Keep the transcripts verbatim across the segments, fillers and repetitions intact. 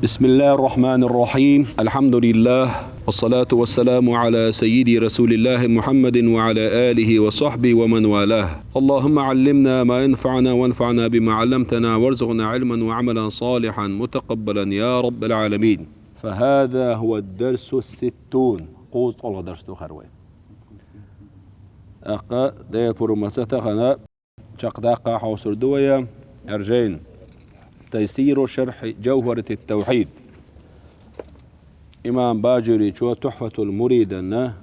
بسم الله الرحمن الرحيم. الحمد لله، والصلاة والسلام على سيدي رسول الله محمد وعلى آله وصحبه ومن والاه. اللهم علمنا ما ينفعنا وانفعنا بما علمتنا وارزقنا علما وعملا صالحا متقبلا يا رب العالمين. فهذا هو الدرس الستون. Кхузткъалгӏа дарс ду хьарвай. Аккха, Дела пурмаса, тахан чакхдаккха хьовсур ду вай, аржайн. Тайсиру шархь Джавхарат ат-Тавхьид. Имам Баджурийчо Тухьфатул Муриданна,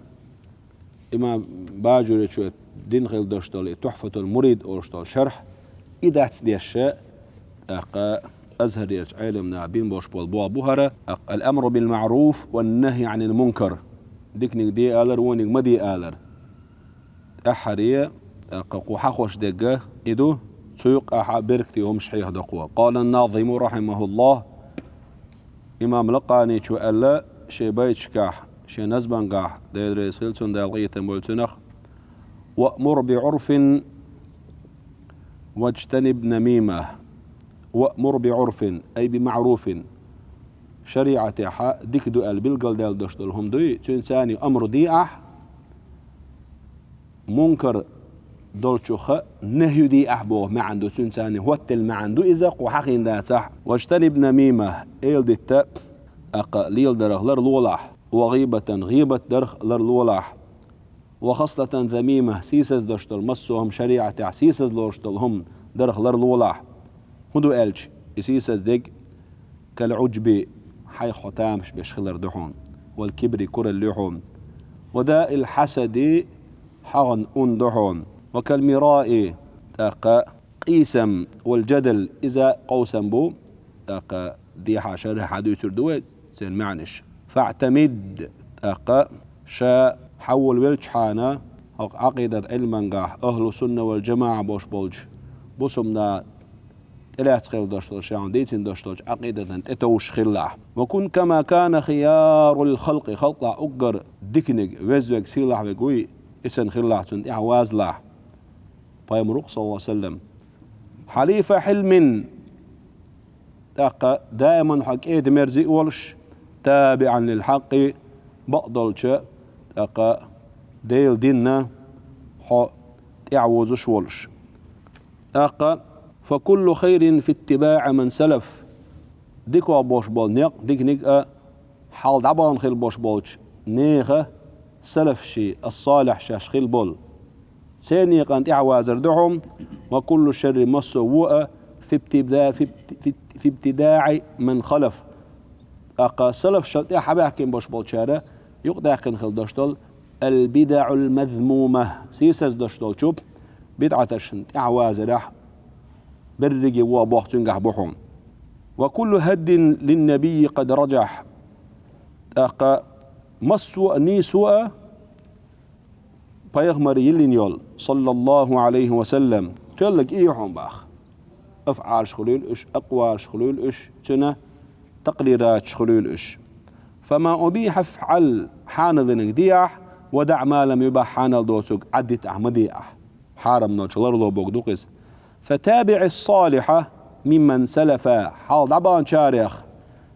имам Баджурийчо дина хила дош дола и Тухьфатул Мурид олуш дола шархь, и дац деш, тӏаккха Азхарерчу Ӏеламнаха бина болуш болу боху бу хӀара, тӀаккха: «Ал-амру бил-маъруф ван-нахьи Ӏанил-мункар». Диканиг де алар, вониг ма де алар. ТӀаьххьаре, тӀаккха кху хьахош дерг и ду, цу юккъехь беркате хӀумаш хьехадо кхо. Къала ан-назиму рахьимахуллахь, имам Лакъаничо аьлла шен байташкахь, шен назмангахь, Дела реза хила цунна, Дала къинхетам бойла цунах: «Ваъмур би-Ӏурфин ваджтаниб намима». «Ваъмур би-Ӏурфин, ай би-маъруфин». ШариӀатехь дика ду аьлла билгалдаьлла дош долу хӀума дуй, цуьнца амру де ахь, мункар долчух нахью де ахь боху маьӀна ду, цуьнца хӀоттаелла маьӀна ду иза, кху хьахийна дацахь. «Ваджтаниб намима», эладитта, тӀаккха леладарх ларлолахь, «ва гӀийбатан», гӀийбат дарх ларлолахь, «ва хаслатан замима», сийсаза дош долу массо а хӀума, шариӀатехь сийсаза лоруш долу хӀума дарх ларлолахь. ХӀун ду аьлча, и сийсаза дерг: «Кал-Ӏуджби», хьайх хьо тамаш беш хилар ду хьуна, «вал-кибри», куралла ю хьуна, «ва даил-хьасади», хьагӀан ун ду хьуна, «ва кал-мираи», тӀаккха къийсам, «вал-джадал», иза къовсам бу, тӀаккха дехьа шарахь хьадуьйцур ду вай церан маьӀнаш. «ФаӀтамид», тӀаккха ша хьан волавелчхьана, хӀокху Ӏакъидат Ӏилмангахь, ахьлу сунна вал-джамаӀа бош болчу бусумна тӀелаьцна хила дош долчу, ша хьуна дийцина дош долчу Ӏакъидатан тӀетовжуш хилалахь. «Ва кун кама кана хиярул-халкъи», халкъалахь уггар диканиг, везверг, сийлахь верг вуй, и санна хилалахь, цунна тӀаьхьа вазалахь. Пайхамар ву-кх, саллаллаху Ӏалайхи ва саллам. «Хьалифа хьилмин», тӀаккха даиман хьо кӀеда-мерза а волуш, «табиӀан лил-хьакъкъи», бакъдолчу, тӀаккха Делан динна хьо тӀаьхьавозуш а волуш. ТӀаккха: «Фа куллу хайрин фи иттибаӀи ман салаф». Дика бош болу некъ, диканиг а, хьалха дӀабахана хила бош болчу нехан, салаф ши, ас-салихь шаьш хила болу, церан некъан тӀаьхьавазар ду хьуна. «Ва куллу шаррин», массо а вон а, «фи ибтида-, фи ибти-, фи ибтидаӀи ман халаф». ТӀаккха салаф шал тӀаьхьа хьабаьхкина бош болчара юкъадаьккхина хила дош долу «ал-бидаӀул-мазмума», сийсаза дош долчу бидӀаташна тӀаьхьавазарехь берриге вон а боху цуьнгахь бу хьуна. «Ва куллу хӀаддин лин-набийи къад раджахь». ТӀаккха массо а нийсо а пайхамара йиллина йолу, саллаллаху Ӏалайхи ва саллам, тоьлларг и ю хьуна боху. АфӀалаш хуьлийла уьш, акъвалаш хуьлийла уьш, цуьнан такърираташ хуьлийла уьш. «Фама убихьа фаӀал», хьанал динарг де ахь, «ва даӀ ма лам юбахь», хьанал доцург Ӏаддита ахь, ма де ахь. Хьарам долчух ларло бохург ду-кх иза. «Фа табиӀис-салихьа мимман салафа», хьалха дӀабаханчарех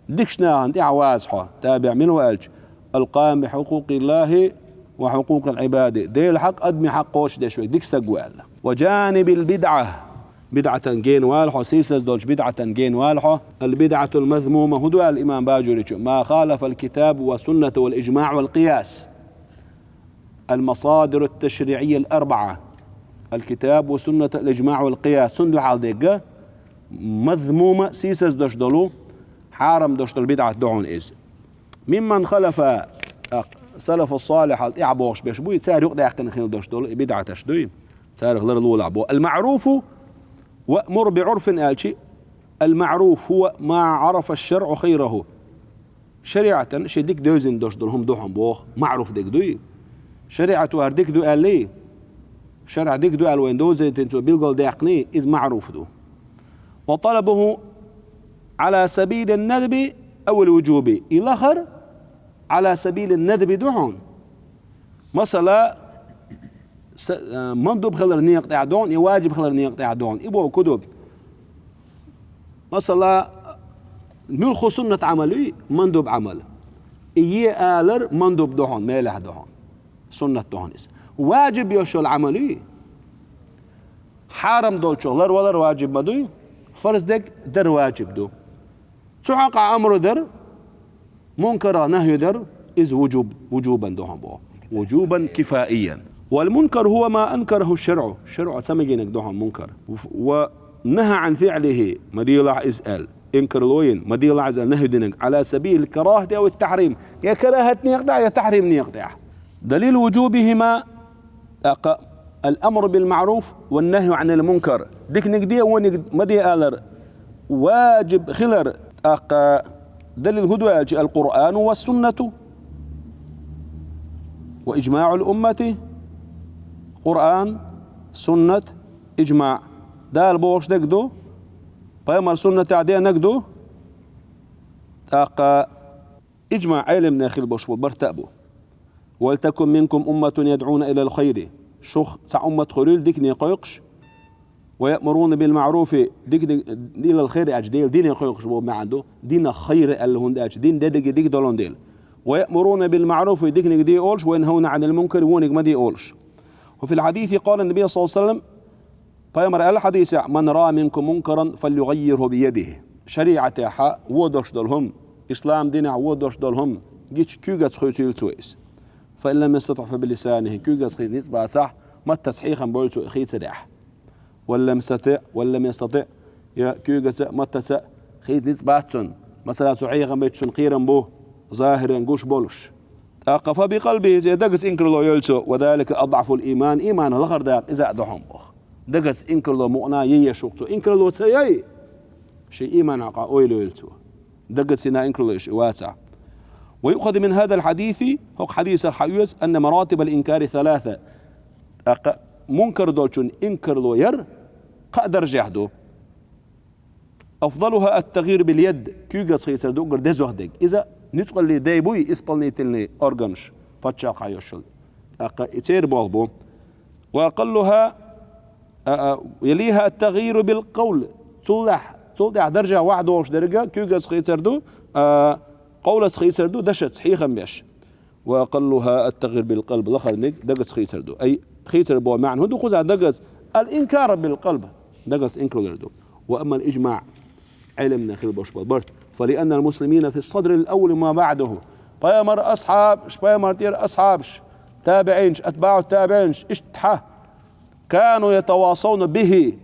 дикачу нахана тӀаьхьаваза хьо. ТабиӀ мила ву аьлча: «Ал-каим би хьукъукъиллахи ва хьукъукъил-Ӏибади», Делан хьакъ, адамийн хьакъ кхочушдеш верг дика стаг ву аьлла. «Ва джанибил-бидӀа», бидӀатан гена вала хьо, сийсаза долчу бидӀатан гена вала хьо. «Ал-бидӀатул-мазмума», хӀун ду аьлла имам Баджурийчо? «Ма халафал-китаба ва сунната вал-иджмаӀ вал-къияс». Ал-масадиру ат-ташриӀийя ал-арбаӀа. Ал-китаб ва суннат, ал-иджмаӀ вал-къияс. Цунна дуьхьал дерг мазмума, сийсаза дош долу, хьарам дош долу бидӀат ду хьуна иза. «Мимман халафа», тӀаккха салафу салихьал тӀаьхьа бохуш берш буй, цара юкъадаьккхина хила дош долу и бидӀаташ дуй, царах ларлолахь боху. «Ал-маъруфу ваъмур би-Ӏурфин» аьлча, «ал-маъруф хӀува ма Ӏарафа аш-шарӀу хайраху». ШариӀатан шен дика девзина дош долу хӀума ду хьуна боху, маъруф дерг дуй. ШариӀато хӀара дика ду аьллий, шарӀа дика ду аьлла вайна довзийтина, цо билгалдаьккхиний, иза маъруф ду. «Ва талабуху Ӏала сабилин-надби авил-вуджуби». И лахар Ӏала сабилин-надби ду хьуна. Масала, са-, а, мандуб хилар некъа тӀехь догӀун, и ваджиб хилар некъа тӀехь догӀун. И боху ку ду? Масала, Муьлхха суннат Ӏамал юй? Мандуб Ӏамал. И е алар мандуб ду хьуна, мелехь ду хьуна. Суннат ду хьуна иза. Важиб йолуш йолу Ӏамал юй? Хьарам долчух ларвалар важиб ма дуй, фарз дерг дар важиб ду. Цу хьокъехь амру дар, мункарах нахью дар, иза вужуб, вужубан ду хьуна боху. Вужубан кифаиян. Вал мункар хӀува ма анкараху шаръу. ШарӀо ца магийнарг ду хьуна мункар. Ва нахьа Ӏан фиълихи, ма делахь иза аьлла. Инкарло йина, ма делахь иза аьлла нахью динарг. Ӏала сабилил карахати ау тахьрим. Я карахат некъа тӀехь, я тахьрим некъа тӀехь. Далил вужубихима, тӀаккха, ал-амру бил маъруф ван нахью Ӏанил мункар. Диканиг де, вониг ма де алар важиб хилар. ТӀаккха далил хӀун ду аьлча, ал-Къуръану ва суннату ва иджмаъул уммати. Къуръан, суннат, иджмаъ. Дала бохуш дерг ду, пайхамар суннатехь денаг ду. ТӀаккха иджмаъ Ӏеламнех хила болуш болу барт а бу. Вал такун минкум умматун ядъуна илал хайри. Шух цхьа уммат хуьлийла дикане кхойкхуш. Ва яъмуруна бил маъруфи, дикане, илал хайри аьлча, Делан дине кхойкхуш боху маьӀна ду. Динах хайр аьлла хӀунда аьлча, дин дерриге дика долун дела. Ва яъмуруна бил маъруфи, диканиг де олуш, ва янхауна Ӏанил мункари, вониг ма де олуш. Ва фил хьадиси къала ннабий саллаллаху Ӏалайхи ва саллам, пайхамар аьлла хьадисехь, ман раа минкум мункаран фалюгаййирху биядихи. ШариӀатехь вон долуш долу хӀума, ислам динехь вон долуш долу хӀума гича куьйгаца хуьйцийла цо иза. Фа ин лам ястатиъ фа билисанихи, куьйгаца хийца ницкъ бацахь, маттаца хьехам бойла цо и хийцарехь. Ван лам ястатиъ, ван лам ястатиъ, я куьйгаца а, маттаца а хийца ницкъ бац цунна. Масала, цо хьехам бечу цунна кхерам бу, захиран гуш болуш. ТӀаккха фа бикъалбихи, цо дагаца инкарло йойла цо, ва залика адъафул иман, иманах лахара дакъа иза а ду хьуна боху. Дагаца инкарло мукъана е еш ву-кх цо. Инкарло ца яй, шен иманан хьокъехь ойла йойла цо. Дагаца йина инкарло еш и вацахь. Ва юъхазу мин хазал хьадиси, хӀокху хьадисах хьаоьцу, анна маратибал инкари саласа. ТӀаккха мункар долчун инкарло яр кхаа даржехь ду. Афдалуха ат-тагъйир бил яд, куьйгаца хийцар ду уггар дезох дерг. Иза нуьцкъаллин дай буй, исполнительный органаш, пачхьалкхехь йолуш йолу. ТӀаккха и церан болх бу. Ва акъаллуха, а, а, ялиха ат-тагъйиру бил къавл. Цул тӀаьхьа, цул тӀаьхьа даржехь ваха долуш дерг а куьйгаца хийцар ду, а, къовлаца хийцар ду, дашаца, хьехам беш. Ва акъаллуха ат-тагъйир бил къалб, лахарниг дагаца хийцар ду. Ай, хийцар боху маьӀна хӀун ду кхузахь дагаца? Ал-инкар бил къалб, дагаца инкарло яр ду. Ва аммал иджмаъ, Ӏеламнех хила болуш болу барт, фа лианнал муслимина фи ссадрил аввали ма баъдаху. Пайхамар асхьабаш, пайхамар тӀера асхьабаш, табиӀинаш, атбаъу табиӀинаш, иштта хьа, кану ятавасавна бихи,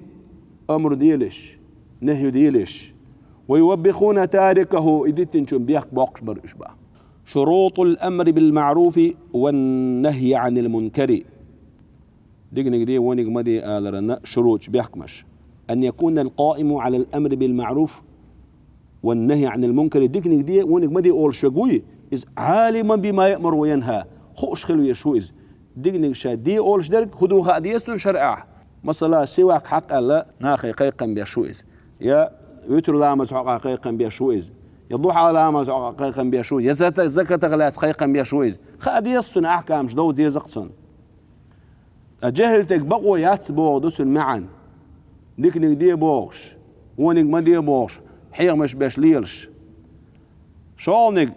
амру делаш, нахью делаш, ва юваббихуна тарикаху, и дитинчун бехк боккхуш бара уьш боху. Шурутул амри бил маъруфи ван нахйи Ӏанил мункари. Диканиг де, вониг ма де аларан шуруташ, бехкамаш. Ан якунал къаиму Ӏалал амри бил маъруф ван нахйи Ӏанил мункари, диканиг де, вониг ма де олуш верг вуй, иза Ӏалиман бима яъмуру ва янха, хууш хила везаш ву иза. Диканиг ша де олуш дерг хӀун ду хаа деза цунна шарӀехь. Масала, сивак хьакха аьлла, нахе кхайкхам беш ву иза. Я вуьтр ламаза хьокъехь кхайкхам беш ву иза. Я духьа ламаза хьокъехь кхайкхам беш ву иза. Я зата-, закатах лаьцна кхайкхам беш ву иза. Хаа деза цунна ахькамаш, дов деза-кх цунна. Ткъа жехӀилтега бакъо яц боху ду цуьнан маьӀна. Диканиг де бохуш, вониг ма де бохуш, хьехамаш беш лелаш. ШолгӀаниг,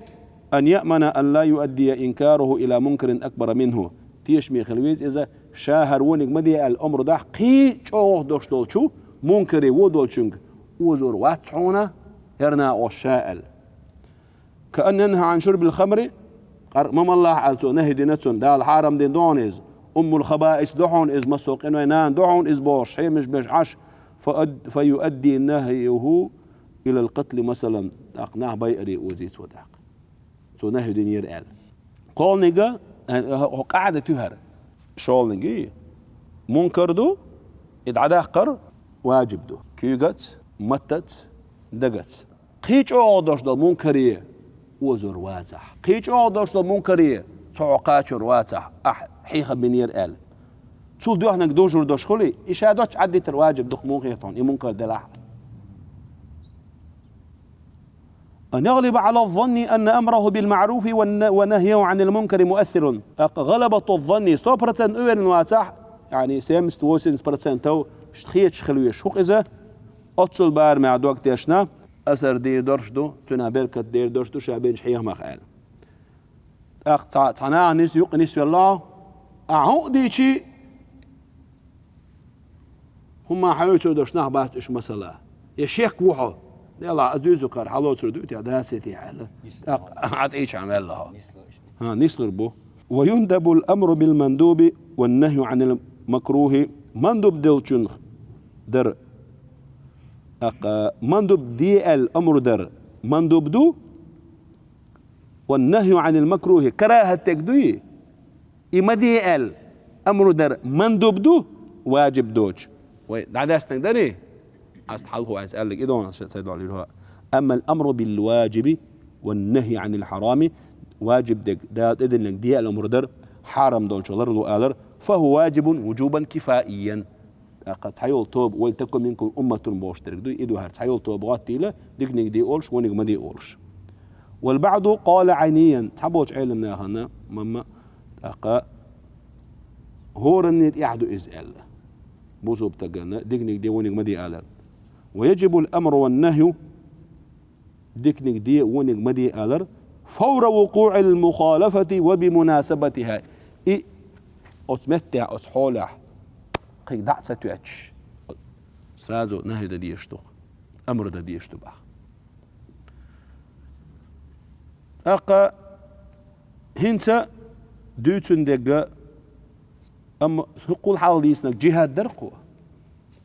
ан яъмана ан ла юаддия инкараху ила мункарин акбара минху. Тешаме хила веза иза, ша хӀара вониг ма де аьлла омра дахь, кхин а чӀогӀа долуш долчу мункаре вон долчуьнга озор вац хьуна, хӀара накъост ша аьлла. Ка ан янха Ӏан шурбил хамри, къаркъа ма маллахь аьлла цо нахӀи дина цунна, Дала хьарам дина ду хьуна иза, уммул хабаис ду хьуна иза, массо а къинойн нана ду хьуна иза бохуш, хьемаш беш Ӏаш, фа ад-, фа юадди нахьйуху илал къатли масалан, тӀаккха нах байаре озий цо тӀаккха. Цо нахӀи динера аьлла. КхоалгӀаниг, э, хӀо къаьда туьхьара. ШолгӀаниг, мункар ду, и дӀадаккхар важиб ду. Куьйгаца, маттаца, дагаца. Кхин чӀогӀа долуш долу мункаре озор вацахь. Кхин чӀогӀа долуш долу мункаре цо хьо кхачор вацахь, ахь хьехам бинера аьлла. Цул доьхнарг дожур долуш хуьлий, и ша доцчу Ӏаддитар важиб ду-кх, муха хета хьуна, и мункар делахь а. Ан яглиба Ӏала ззанни анна амраху бил маъруфи ва н-, ва нахьяху Ӏанил мункари муассирун. ГӀалабату ззанни, сто процент уверен вацахь, яъни семьдесят-восемьдесят процентов хеташ хила везаш хӀу-кх иза, оццул барамехь дог тешна, асар дийр дорш ду, цуьнан беркат дийр дорш ду ша бинчу хьехамах аьлла. ТӀаккха цхьа, цхьа наха нис, юкъа нисвелла хьо, ахьа хӀуъа дийчи, хӀумма хьоьцур долуш нах бац уьш масала. Я шек ву хьо, делахь, аса дуьйцург хӀара хьалоцур дуй те, даций те аьлла. ТӀаккха хьан тӀе чхьа мелла хьо. ХӀан, нислур бу. ويندب الأمر بالمندوب والنهي عن المكروه. Мандуб делчунах дар. ТӀаккха мандуб де аьлла амру дар мандуб ду. والنهي عن المكروه, карахӀат дерг дуй, и ма де аьлла амру дар мандуб ду, ваджиб доцуш. Вай дӀадаьстинарг дарий? Ас хьалхо ас аьлларг и догӀна ша сай долу юха. أما الأمر بالواجب والنهي عن الحرام, ваджиб дерг, Дала тӀедиллинарг де аьлла амру дар, хьарам долчух ларло алар, فهو واجب وجوبا كفائيا. ТӀаккха цхьайолу тоба, ولتكن منكم أمة бохуш дерг дуй, и ду хӀара, цхьайолу тоба гӀоттийла, диканиг де олуш, вониг ма де олуш. والبعض قال عينيا, цхьаболчу Ӏеламнахана, ма-ма, тӀаккха хӀоранна тӀехь ду иза аьлла. Бусалба стагана диканиг де, вониг ма де алар. ويجب الأمر والنهي, диканиг де, вониг ма де алар, فور وقوع المخالفة وبمناسبتها. И оцу меттехь, оцу хьолехь кхин дӀа а ца тоьттуш, сразу нахӀи дан дезаш ду-кх, амру дан дезаш ду боху. ТӀаккха хӀинца дуьйцун дерг, амма хӀокхул хьалха дийцинарг джихӀад дара-кх.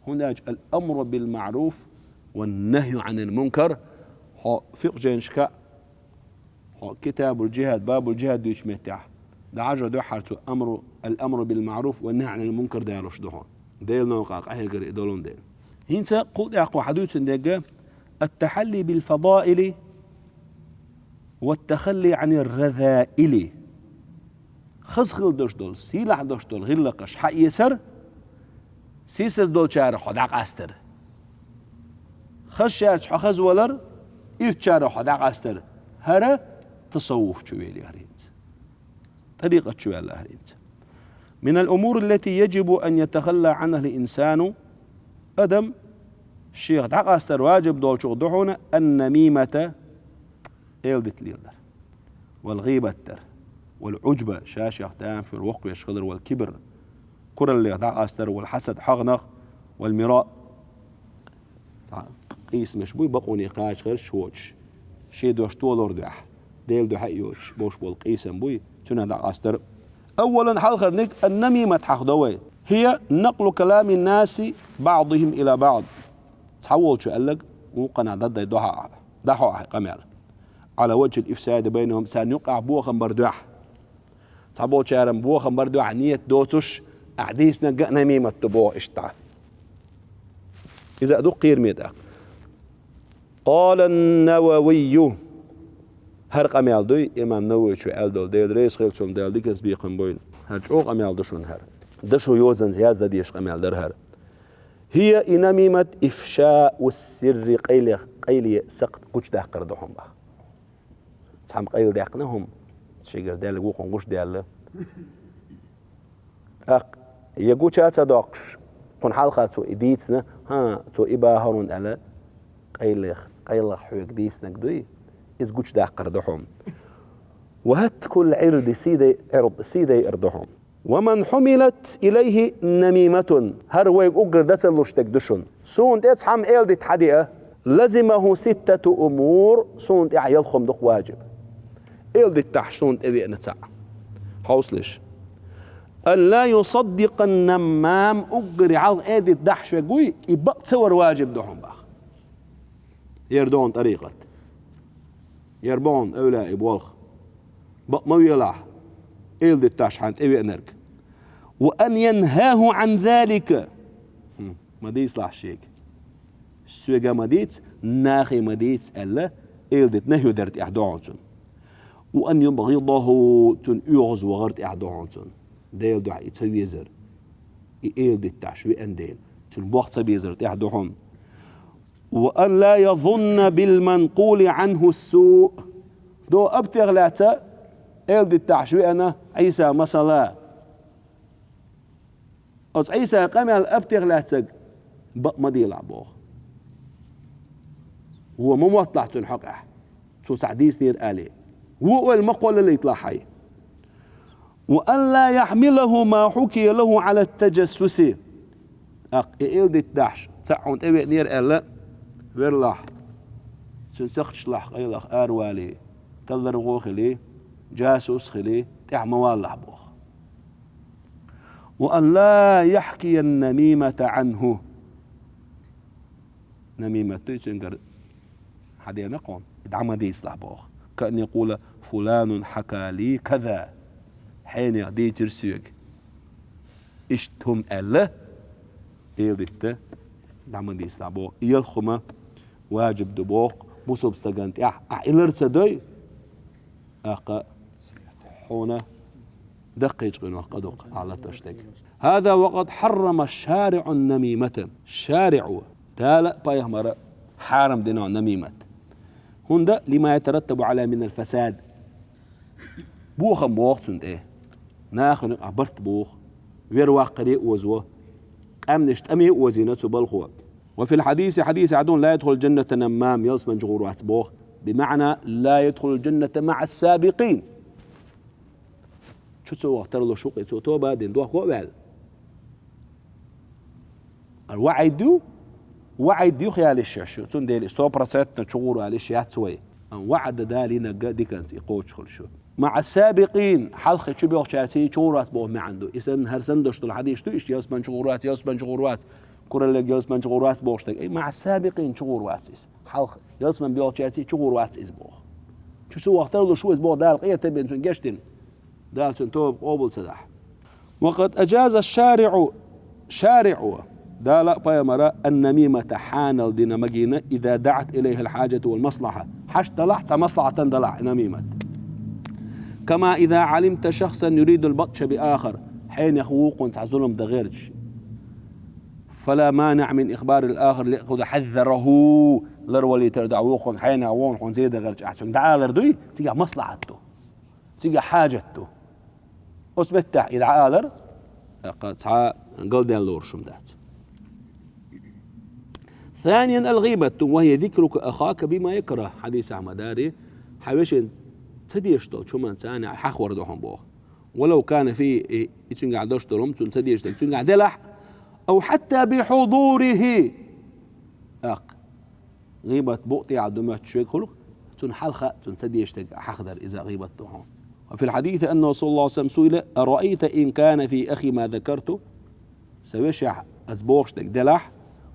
ХӀунда аьлча الأمر بالمعروف والنهي عن المنكر, хьо фикъхӀ жайнашкахь, хьо Китабул-джихӀад, Бабул-джихӀад дуьйцучу меттехь, дӀахьажо дуьххьара цу амру, الأمر بالمعروف والنهي عن المنكر далуш ду хьо. Делан новкъахь къахьегар и долун дела. ХӀинца кхул тӀаьхьа кху хьан дуьйцун дерг, التحلي بالفضائل والتخلي عن الرذائل. Хаза хила долуш долу, сийлахь долуш долу гӀиллакхаш хьаэцар, сийсаз долчарах хьо дӀакъастар. Хазачаьрца хьо хаза валар, ирчарах хьо дӀакъастар. ХӀара тасаввуф чу вели хӀара хӀинца. ТӀарикъат чу ваьлла хӀара хӀинца. من الأمور التي يجب أن يتخلى عنها الإنسان, адам шех дӀакъастар ваджиб долчух ду хьуна النميمة, эладита леладар, والغيبة дар, والعجب, ша-шех тамашийна воккхавеш хилар, والكبر, кураллех дӀакъастар, والحسد, хьагӀнах, والمراء, цхьа къийсамаш буй, бакъоне кхача хиларш воцуш, шен дош толор дуьхьа, Делан дуьхьа а йоцуш, болуш болу къийсам буй, цуьнан дӀакъастар. أولا, хьалхарниг, النميمة хьахдо вай. هي نقل كلام الناس بعضهم إلى بعض. Цхьаволчо аьлларг вукханах дӀадайдо хьан, дӀахьо ахьа къамел. على وجه الإفساد بينهم, царна юкъахь бохам бар дуьхьа. Цхьаболчара бохам бар дуьхьа нийят доцуш, ахьа дийцинарг а намимат ду боху иштта. Иза а ду кхераме тӀаккха. قال النووي. ХӀара къамел дуй, имам Нававичо аьлла долу, Дела реза хила цунна, Дала диканца бекхам бойла. ХӀара чӀогӀа къамел ду шуна хӀара. Дашо йозанца яздан дезаш къамел дара хӀара. هي, и намимат, إفشاء السر, къайлех, къайле сакхт гучудаккхар ду хьуна боху. Цхьамма къайладаьккхина хӀума, шегара даьлларг вукхунна гучудаьлла. ТӀаккха я гуча а ца доккхуш, кхунна хьалха цо и дийцина, хӀан, цо и бахарун аьлла, къайлех, къайлах хьоьга дийцинарг дуй, иза гучудаккхар ду хьуна. وهتك العرض, сий дай-, عرض, сий дайар ду хьуна. ومن حملت إليه نميمة, хӀара вайга уггар дан ца луш дерг ду шуна. Суна тӀе цхьамма эладита хьан деа, لزمه ستة أمور, суна тӀехь ялх хӀума ду-кх ваджиб. Эладитахь суна тӀе веана цхьаъ. Хьовсалаш. أن لا يصدق النمام, уггаре хьалха эладита дахьаш верг вуй, и бакъ ца вар ваджиб ду хьуна боху. ХӀара ду хьуна тӀарикъат. ХӀара бу хьуна эвлаяи болх. Бакъ ма велахь, эладитахь хьан тӀе веанарг. وأن ينهاه عن ذلك. ХӀм, ма дийцалахь шега. Соьга ма дийца, нахе ма дийца аьлла, эладита нахӀю дар тӀехь ду хьуна цунна. وأن يبغضه, цунна оьгӀаз вахар тӀехь ду хьуна цунна. Делан дуьхьа и ца везар. И эладитахь веана дела, цунна боккха ца безар тӀехь ду хьуна. وأن لا يظن بالمنقول عنه السوء. До аптех лаьцна эладитахь веана Ӏийса масала. Оцу Ӏийса къамел аптех лаьцнарг бакъ ма делахь боху. Вон ма мотталахь цунна хьокъехь, цо цхьаъ дийцинера алий. Вон ойла ма кхоллалийталахь хьайн. وأن لا يحمله ما حكي له على التجسس. ТӀаккха и илдитта дахьаш цхьаъ хьуна тӀевеанера аьлла, верлахь, цуьнан сахчашлахь къайлаха аравалий, талларгӀо хилий, жасус хилий, тӀаьхьа ма валалахь боху. وأن لا يحكي النميمة عنه. Намимат дуй цуьнгара хьан дена кхо, и дӀа ма дийцалахь боху. كأن يقول: فلان حكى لي كذا. Хьенех дийцира соьга иштта хӀума аьлла, илдитта дӀа ма дийцалахь боху. Ялх хӀума важиб ду боху бусалба стагана тӀехь, ахь и лар ца дой, тӀаккха хьуна даккхийчу къинойх къа ду-кх, ахь латош дерг. هذا وقد حرم الشارع النميمة. ШариӀо, Дала а, пайхамара а хьарам дина намимат. ХӀунда, لما يترتب عليه من الفساد. Бохам боху цунна тӀе. Нахана а барт боху. Вер ваккхаре а озо. Къаьмнаш тӀаме а озийна цу балхо. وفي الحديث, хьадисехь ду: لا يدخل الجنة نمام, ялсамани чу гӀур вац боху. بمعنى: لا يدخل الجنة مع السابقين. Чу ца ваха тарлуш ву-кх и, цо тоба а дина, дохко а ваьлла. ВаӀид ю, ваӀид юха яла йиш ю шуна. Цундела и сто процентов чу гӀур вала йиш яц вай. Амма ваӀда далийнарг диканца и кхочуш хуьлу шу. مع السابقين, хьалххе чу боьлхучаьрций чу гӀур вац боху маьӀна ду. И санна, хӀара санна дош долу хьадисаш ду иштта: ялсаман чу гӀур вац, ялсаман чу гӀур вац, кураллиг ялсаман чу гӀур вац бохуш дерг. И مع السابقين чу гӀур вац иза. Хьалха ялсаман боьлхучаьрций чу гӀур вац иза боху. Чу ца ваха тарлуш ву иза боху, Дала къинхетам бина цунна гечдина. Дала цуьнан тоба къобал ца дахь. وقد أجاز الشارع, шариӀо, Дала а, пайхамара а, النميمة, хьанал дина магийна, إذا دعت إليه الحاجة والمصلحة. Хьашт далахь, цхьа маслахьатана далахь и намимат. كما إذا علمت شخصا يريد البطش بآخر. Хьенех вукхунна цхьа зулам дан гӀерташ. فلا مانع من إخبار الآخر ليأخذ حذره. Ларвалийтар ду ахь вукхунна, хьенех вон хьуна зен дан гӀерташ, ахь цуьнга дӀаалар дуй, цигахь маслахьат ду. Цигахь хьаджат ду. Оцу меттехь и дӀаалар, тӀаккха цхьа галдаьлла лоруш хӀума дац. ثانيا الغيبة، وهي ذكرك أخاك بما يكره. Хьадисехь ма дарий, хьан вешина ца дезаш долчу хӀуманца царна хьахор ду хьуна боху. ولو كان فيه, и, и цуьнгахь дош долу хӀума цунна ца дезаш дерг цуьнгахь делахь, أو حتى بحضوره. ТӀаккха гӀийбат букъ тӀехь ду моьттуш верг хуьлу, цунна хьалха а цунна ца дезаш дерг хьахадар, иза гӀийбат ду хьуна. وفي الحديث أنه صلى الله عليه وسلم سئل: أرأيت إن كان في أخي ما ذكرت؟ Сан вешехь аса бохуш дерг делахь,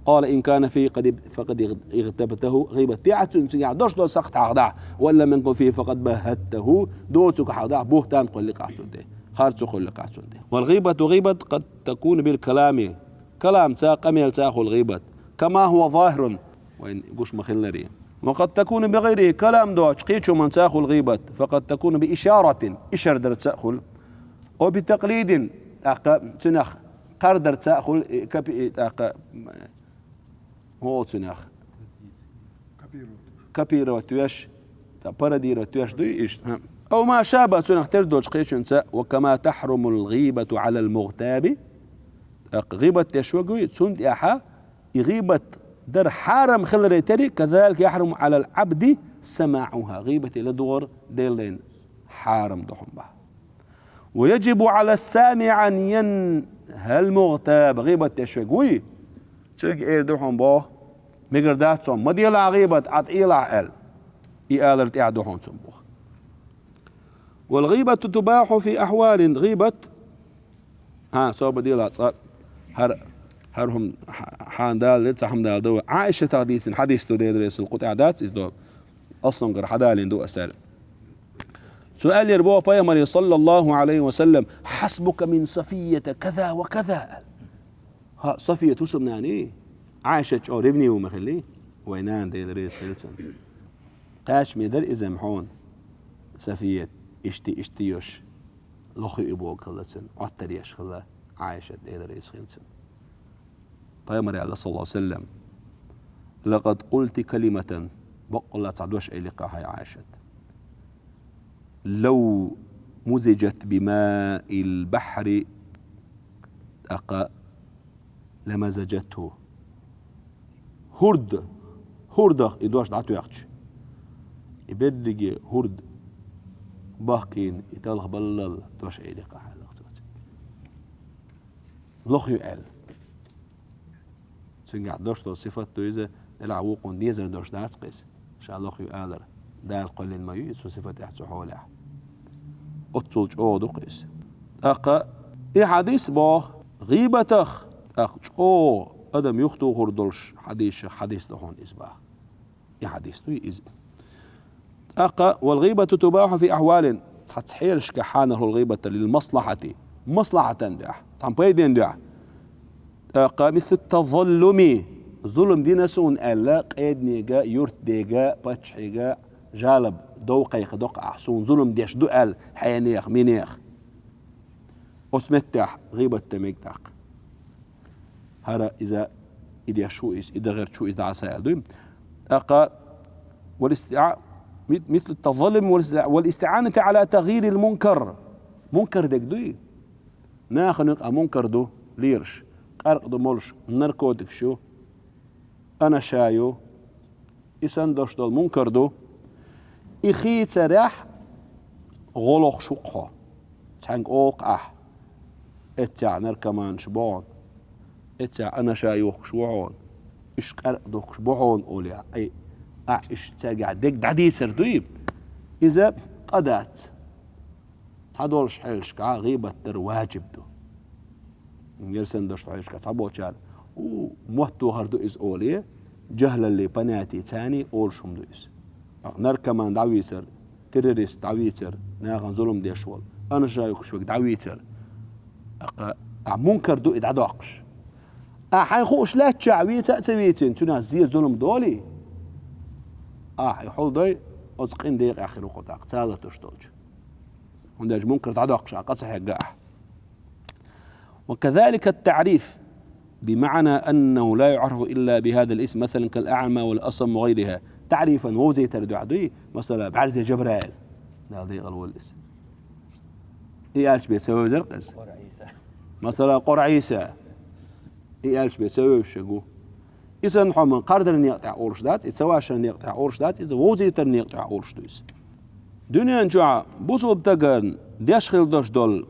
قال: إن كان فيه قد، فقد اغتبته, гӀийбат дехьа цуьнан, цигахь дош долу сакхт хьахадахь, وإن لم يكن فيه فقد بهته, доцург хьахадахь, буьхтан кхоллакъахь цунна тӀе, харцо кхоллакъахь цунна тӀе. والغيبة, гӀийбат, قد تكون بالكلام, каламца, къамелца хуьлу гӀийбат. كما هو ظاهر, вайн гуш ма-хиллара. وقد تكون بغيره, калам доцуш кхечу хӀуманца хуьлу гӀийбат. فقد تكون بإشارة, ишар дарца а хуьлу. أو بتقليد, тӀаккха цуьнах кхардарца а хуьлу, и копи-, и тӀаккха, хӀун олу цуьнах? Копировать веш, тӀаккха пародировать веш дуй иштта? ХӀаъ. أو ما شابه, цуьнах тера доцуш кхечуьнца. وكما تحرم الغيبة على المغتاب. ТӀаккха гӀийбат деш верг вуй, цунна тӀехьа и гӀийбат дар хьарам хиларе тера, كذلك يحرم على العبد سماعها. ГӀийбате ладогӀар Делан дайна хьарам ду хьуна боху. ويجب على السامع أن ينهى المغتاب. ГӀийбат деш верг вуй, цуьнга эр ду хьуна боху, мегар дац цо, ма делахь гӀийбат, Ӏад Ӏелахь аьлла. И алар тӀехь ду хьуна цунна боху. والغيبة تباح في أحوال. ГӀийбат А, собар делахь цкъа. ХӀара, хӀара хӀума хьа-, хьан далале, цхьа хӀума далале ду. Ӏайшатах дийцина хьадис ду, Делан Расул, кху тӀехь дац иза ду. Аслангара хьадалийна ду аса аьлла. Цо аьллера боху пайхамаре, саллаллаху Ӏалайхи ва саллам: «حسبك من صفية كذا وكذا». ХӀаъ, Сафият хӀусамнаний? Ӏайшат чӀогӀа ревнивый ма хиллий? Вайн нана, Делан Расул, хилла цунна. Кхаьчме дара иза-м хьуна, Сафият, иштта, иштта йош. Лохуьйту боху хилла цуьнан, Ӏоттар еш хилла Ӏайшат, Делан Расул, хилла цуьнан. Пайхамаре аьлла, саллаллаху Ӏалайхи ва саллам: «لقد قلت كلمة», баккъалла цхьа дош элира-кх хьайн, Ӏайшат. «لو مزجت بماء البحر», тӀаккха «لمزجته». ХӀорда, ХӀурдах и дош дӀатоьхча, и берриге хӀурда бахкийна, и талхабаллал дош Ӏедика хьалха цо. Лох ю аьлла. Цуьнгахь дош долу сифат ду иза, делахь вукхун дезар дош дац-кх иза. Ша лох ю алар, Дала кхоьллина ма ю иза цу сифатехь, цу хьолехь. Оццул чӀогӀа ду-кх иза. ТӀаккха и хьадис боху, гӀийбатах, тӀаккха чӀогӀа адам юхатухур долуш хьадисах хьадис ду хьуна иза боху. И хьадис ду иза. ТӀаккха, والغيبة تباح في أحوال, цхьацца хьелашкахь хьанал гӀийбат дар лил маслахьати, маслахьатан дуьхьа, цхьана пайден дуьхьа. ТӀаккха, مثل التظلم, зулам дина суна аьлла, къединега, юьртдега, паччахьега жалоба дов кхайкхадо-кх ахь, суна зулам деш ду аьлла, хьенех, минех. Оцу меттехь гӀийбат дан мега тӀаккха. ХӀара иза, и деш ву иза, и дан гӀерташ ву иза дӀаса аьлла дуй. ТӀаккха, والاستع-, مت-, مثل التظلم والاستع-, والاستعانة على تغيير المنكر. Мункар дерг дуй? Нахана юкъахь мункар ду лелаш, къаркъа ду молуш, наркотикаш ю, анаша ю, и санна дош долу мункар ду. И хийцарехь гӀо лохуш ву-кх хьо. Цхьаьнга олу-кх ахь: «Эццехь наркоманаш бу хьуна, эццехь анаша юхкуш ву хьуна, уьш къаркъа духкуш бу хьуна», олий ахь. Ай, ахь уьш цаьргахь дерг дӀадийцар дуй? Иза къа дац. Цхьадолуш хьелашкахь гӀийбат дар ваджиб ду. Герсан дош хьелашкахь цхьаболчара, у, мотт тохар ду иза олий, жахӀлалле понятие царний олуш хӀума ду иза. Наркоман дӀавийцар, террорист дӀавийцар, нахана зулам деш волу, анаша юхкуш верг дӀавийцар. Ахьа, ахьа мункар ду и дӀадоккхуш. Ахьа хьайн хууш лаьттачохь вийца а ца вийцина, цуьнан зен зулам долий, ахьа и хьулдой, оцу къин декъехь хир ву-кх тӀаккха, ца латош долчу. ХӀунда аьлча мункар дӀадоккхуш ахь къа ца хьегна ахь. وكذلك التعريف بمعنى أنه لا يعرف إلا بهذا الاسم، مثلًا كالأعمى والأصم وغيرها. ТаӀрифан вовзийтар дуьхьа дуй, масала, бӀаьрзе Жабраил. Дала декъала волла иза. И аьлча бен ца вевзар-кх иза. Масала, Къора Ӏийса. И аьлча бен ца вевзаш ву. И санна хӀума кхардара некъа тӀехь олуш дац, и ца вашара некъа тӀехь олуш дац, иза вовзийтар некъа тӀехь олуш ду иза. Дуьнен чохь бусулба стагана деш хила долуш долу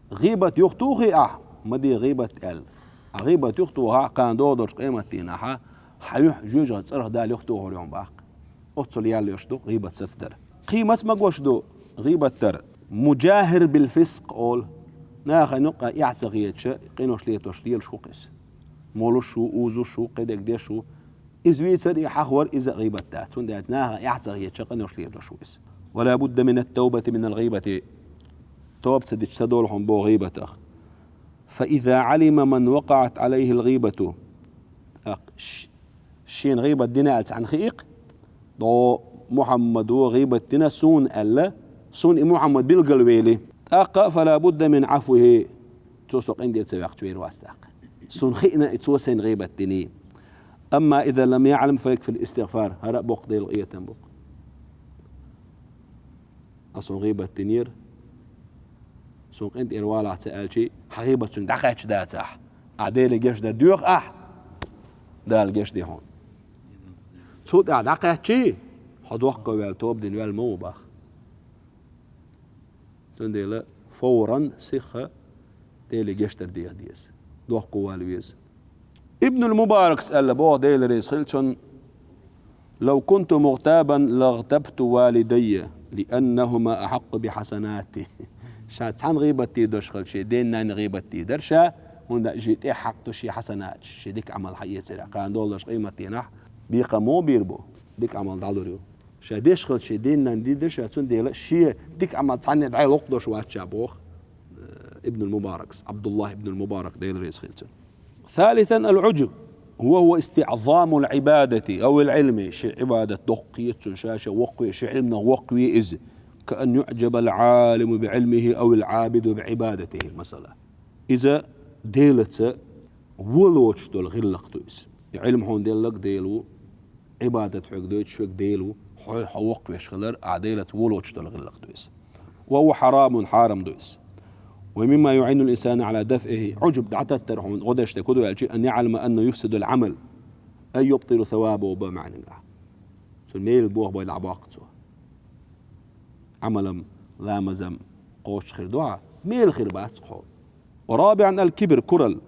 гӀийбат юхатухий ахь, ма де гӀийбат аьлла. Ахьа гӀийбат юхатухахь, кхана догӀу долчу къематдийнахь, хьан юьхь жоьжахати цӀарах Дала юхатухур ю хьуна боху. Оццул ял йолуш ду гӀийбат сацадар. Кхин маца магош ду гӀийбат дар? مجاهر بالفسق олу. Нахана юкъахь эхь ца хеташ, къинош летош лелаш ву-кх иза. Молуш ву, узуш ву, кхидерг деш ву. Иза вийцар, и хьахвар, иза а гӀийбат дац. ХӀунда аьлча нахана эхь ца хеташ, къинош летош ву иза. ولا بد من التوبة من الغيبة. Тоба ца дича ца долу хьуна боху гӀийбатах. فإذا علم من وقعت عليه الغيبة. ТӀаккха ш-, шена гӀийбат дина аьлла цхьаьнна хиъна-кх, дӀо Мухьаммадо гӀийбат дина суна аьлла, суна и Мухьаммад билгалвели. ТӀаккха فلا بد من عفوه. Цо со къинтӀера ца ваьккхича вер вац тӀаккха. Суна хиъна и цо сайна гӀийбат диний. أما إذا لم يعلم فيكفي الاستغفار. ХӀара а боккха Делан къинхетам бу-кх. Ас хьуна гӀийбат динера, суна къинтӀера валахь ца аьлчий, хьан гӀийбат цуьнга дӀакхаьчча дацахь, ахь Деле гечдар доьху ахь, Дала гечди хьуна. Цул тӀаьхьа дӀакхаьччий, хьо дохко ваьлла, тоба дина ваьлла ма ву боху. Цундела фавран сихха Деле гечдар деха деза. Дохко вала веза. Ибнул Мубаракс аьлла боху, Дела реза хила цунна: لو كنت مغتابا لاغتبت والدي لأنهما أحق بحسناتي. Ша цхьанна гӀийбат дийр долуш хилча, шен ден-нанна гӀийбат дийр дара ша, хӀунда аьлча шен тӀе хьакъ ду шен хьасанаташ, шен дика Ӏамал хьаэцарехь. Кхана долуш къематдийнахь бекхам муха бийр бу, дика Ӏамал дӀалур ю. Ша деш хилча шен ден-нанна дийр дара ша, цундела шен дика Ӏамал цхьанне дӀалокхуш вац ша боху, э, Ибнул Мубаракс, Абдуллах ибнул Мубарак, Дела реза хила цунна. ثالثا العجب، وهو استعظام العبادة أو العلم، шен Ӏибадат доккха хета цунна, ша-ша воккхаве, шен Ӏилманах воккхаве иза. كأن يعجب العالم بعلمه أو العابد بعبادته، масала. Иза Делаца вон лоцуш долу гӀиллакх ду иза. И Ӏилма хьуна делларг Дела ву, Ӏибадат хьоьга дойтуш верг Дела ву, хьо, хьо воккхавеш хилар, ахь Делаца вон лоцуш долу гӀиллакх ду иза. وهو حرام، хьарам ду иза. ومما يعين الإنسان على دفعه، Ӏужб дӀататтар хьуна гӀо деш дерг хӀун ду аьлча, أن يعلم أنه يفسد العمل. أي يبطل ثوابه, бо маьӀна. Цун мел бохабой дӀабоаккх цо. Ӏамалам, ламазам кхочуш хир ду хьа, мел хир бац хьо. ورابعا الكبر, курал.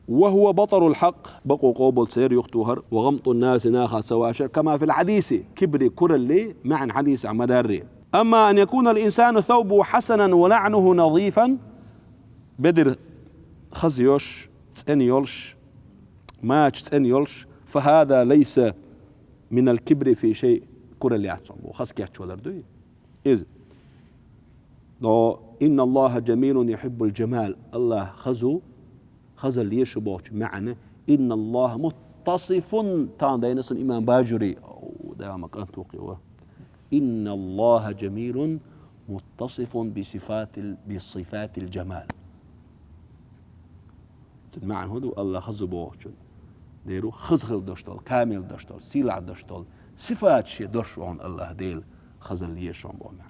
وهو بطر الحق, бакъо къобал ца яр, юхатохар, وغمط الناس, наха ца вашар, كما في الحديث, кибри, куралли маьӀна хьадисехь ма дарри. أما أن يكون الإنسان ثوبه حسنا ولعنه نظيفا, бедр хаза йолуш, цӀена йолуш, мача цӀена йолуш, فهذا ليس من الكبر في شيء, курал яц цунах боху, хаза кечвалар дуй иза. Но إن الله جميل يحب الجمال, АллахӀ хаза ву, хазалла еза шу бохучу маьӀна, إن الله متصف, тахана дайна сан имам Бажури, о, дама кӀант ву кхио. إن الله جميل متصف بصفات ال-, بصفات الجمال. Цуьнан маьӀна хӀун ду? АллахӀ хаза ву бохучун. Дера ву хаза хила долуш долу, камел долуш долу, сийлахь долуш долу сифат шен долуш ву хьуна АллахӀ Дела, хазалла еза шун боху маьӀна.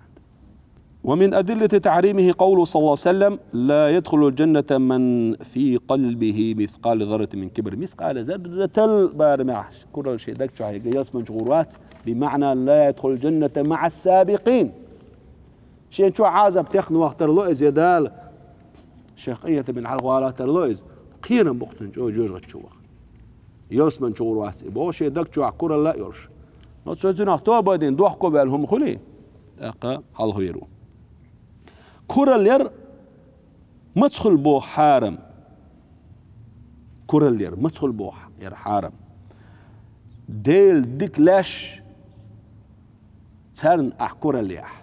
ومن أدلة تحريمه قوله صلى الله عليه وسلم: لا يدخل الجنة من في قلبه مثقال ذرة من كبر. Мискъала зарратал барамехь куралла шен даг чохь ерг ялсамани чу гӀур вац, бимаъна لا يدخل الجنة مع السابقين. Шен чохь Ӏазап техна вахтарло иза, я Дала, шех къинхетам бина хьалхавала тарло иза. Кхерам бу-кх цуьнан чӀогӀа жоьжахати чу ваха. Ялсамани чу гӀур вац и боху, шен даг чохь куралла а йолуш. Но цо цунах тоба а дина, дохко а ваьлла хӀума хуьлий, тӀаккха хьалхавер ву. Куралла яр маца хуьлу боху хьарам? Куралла яр маца хуьлу боху яр хьарам? Делан дика лаьш, царна ахь куралла яхь.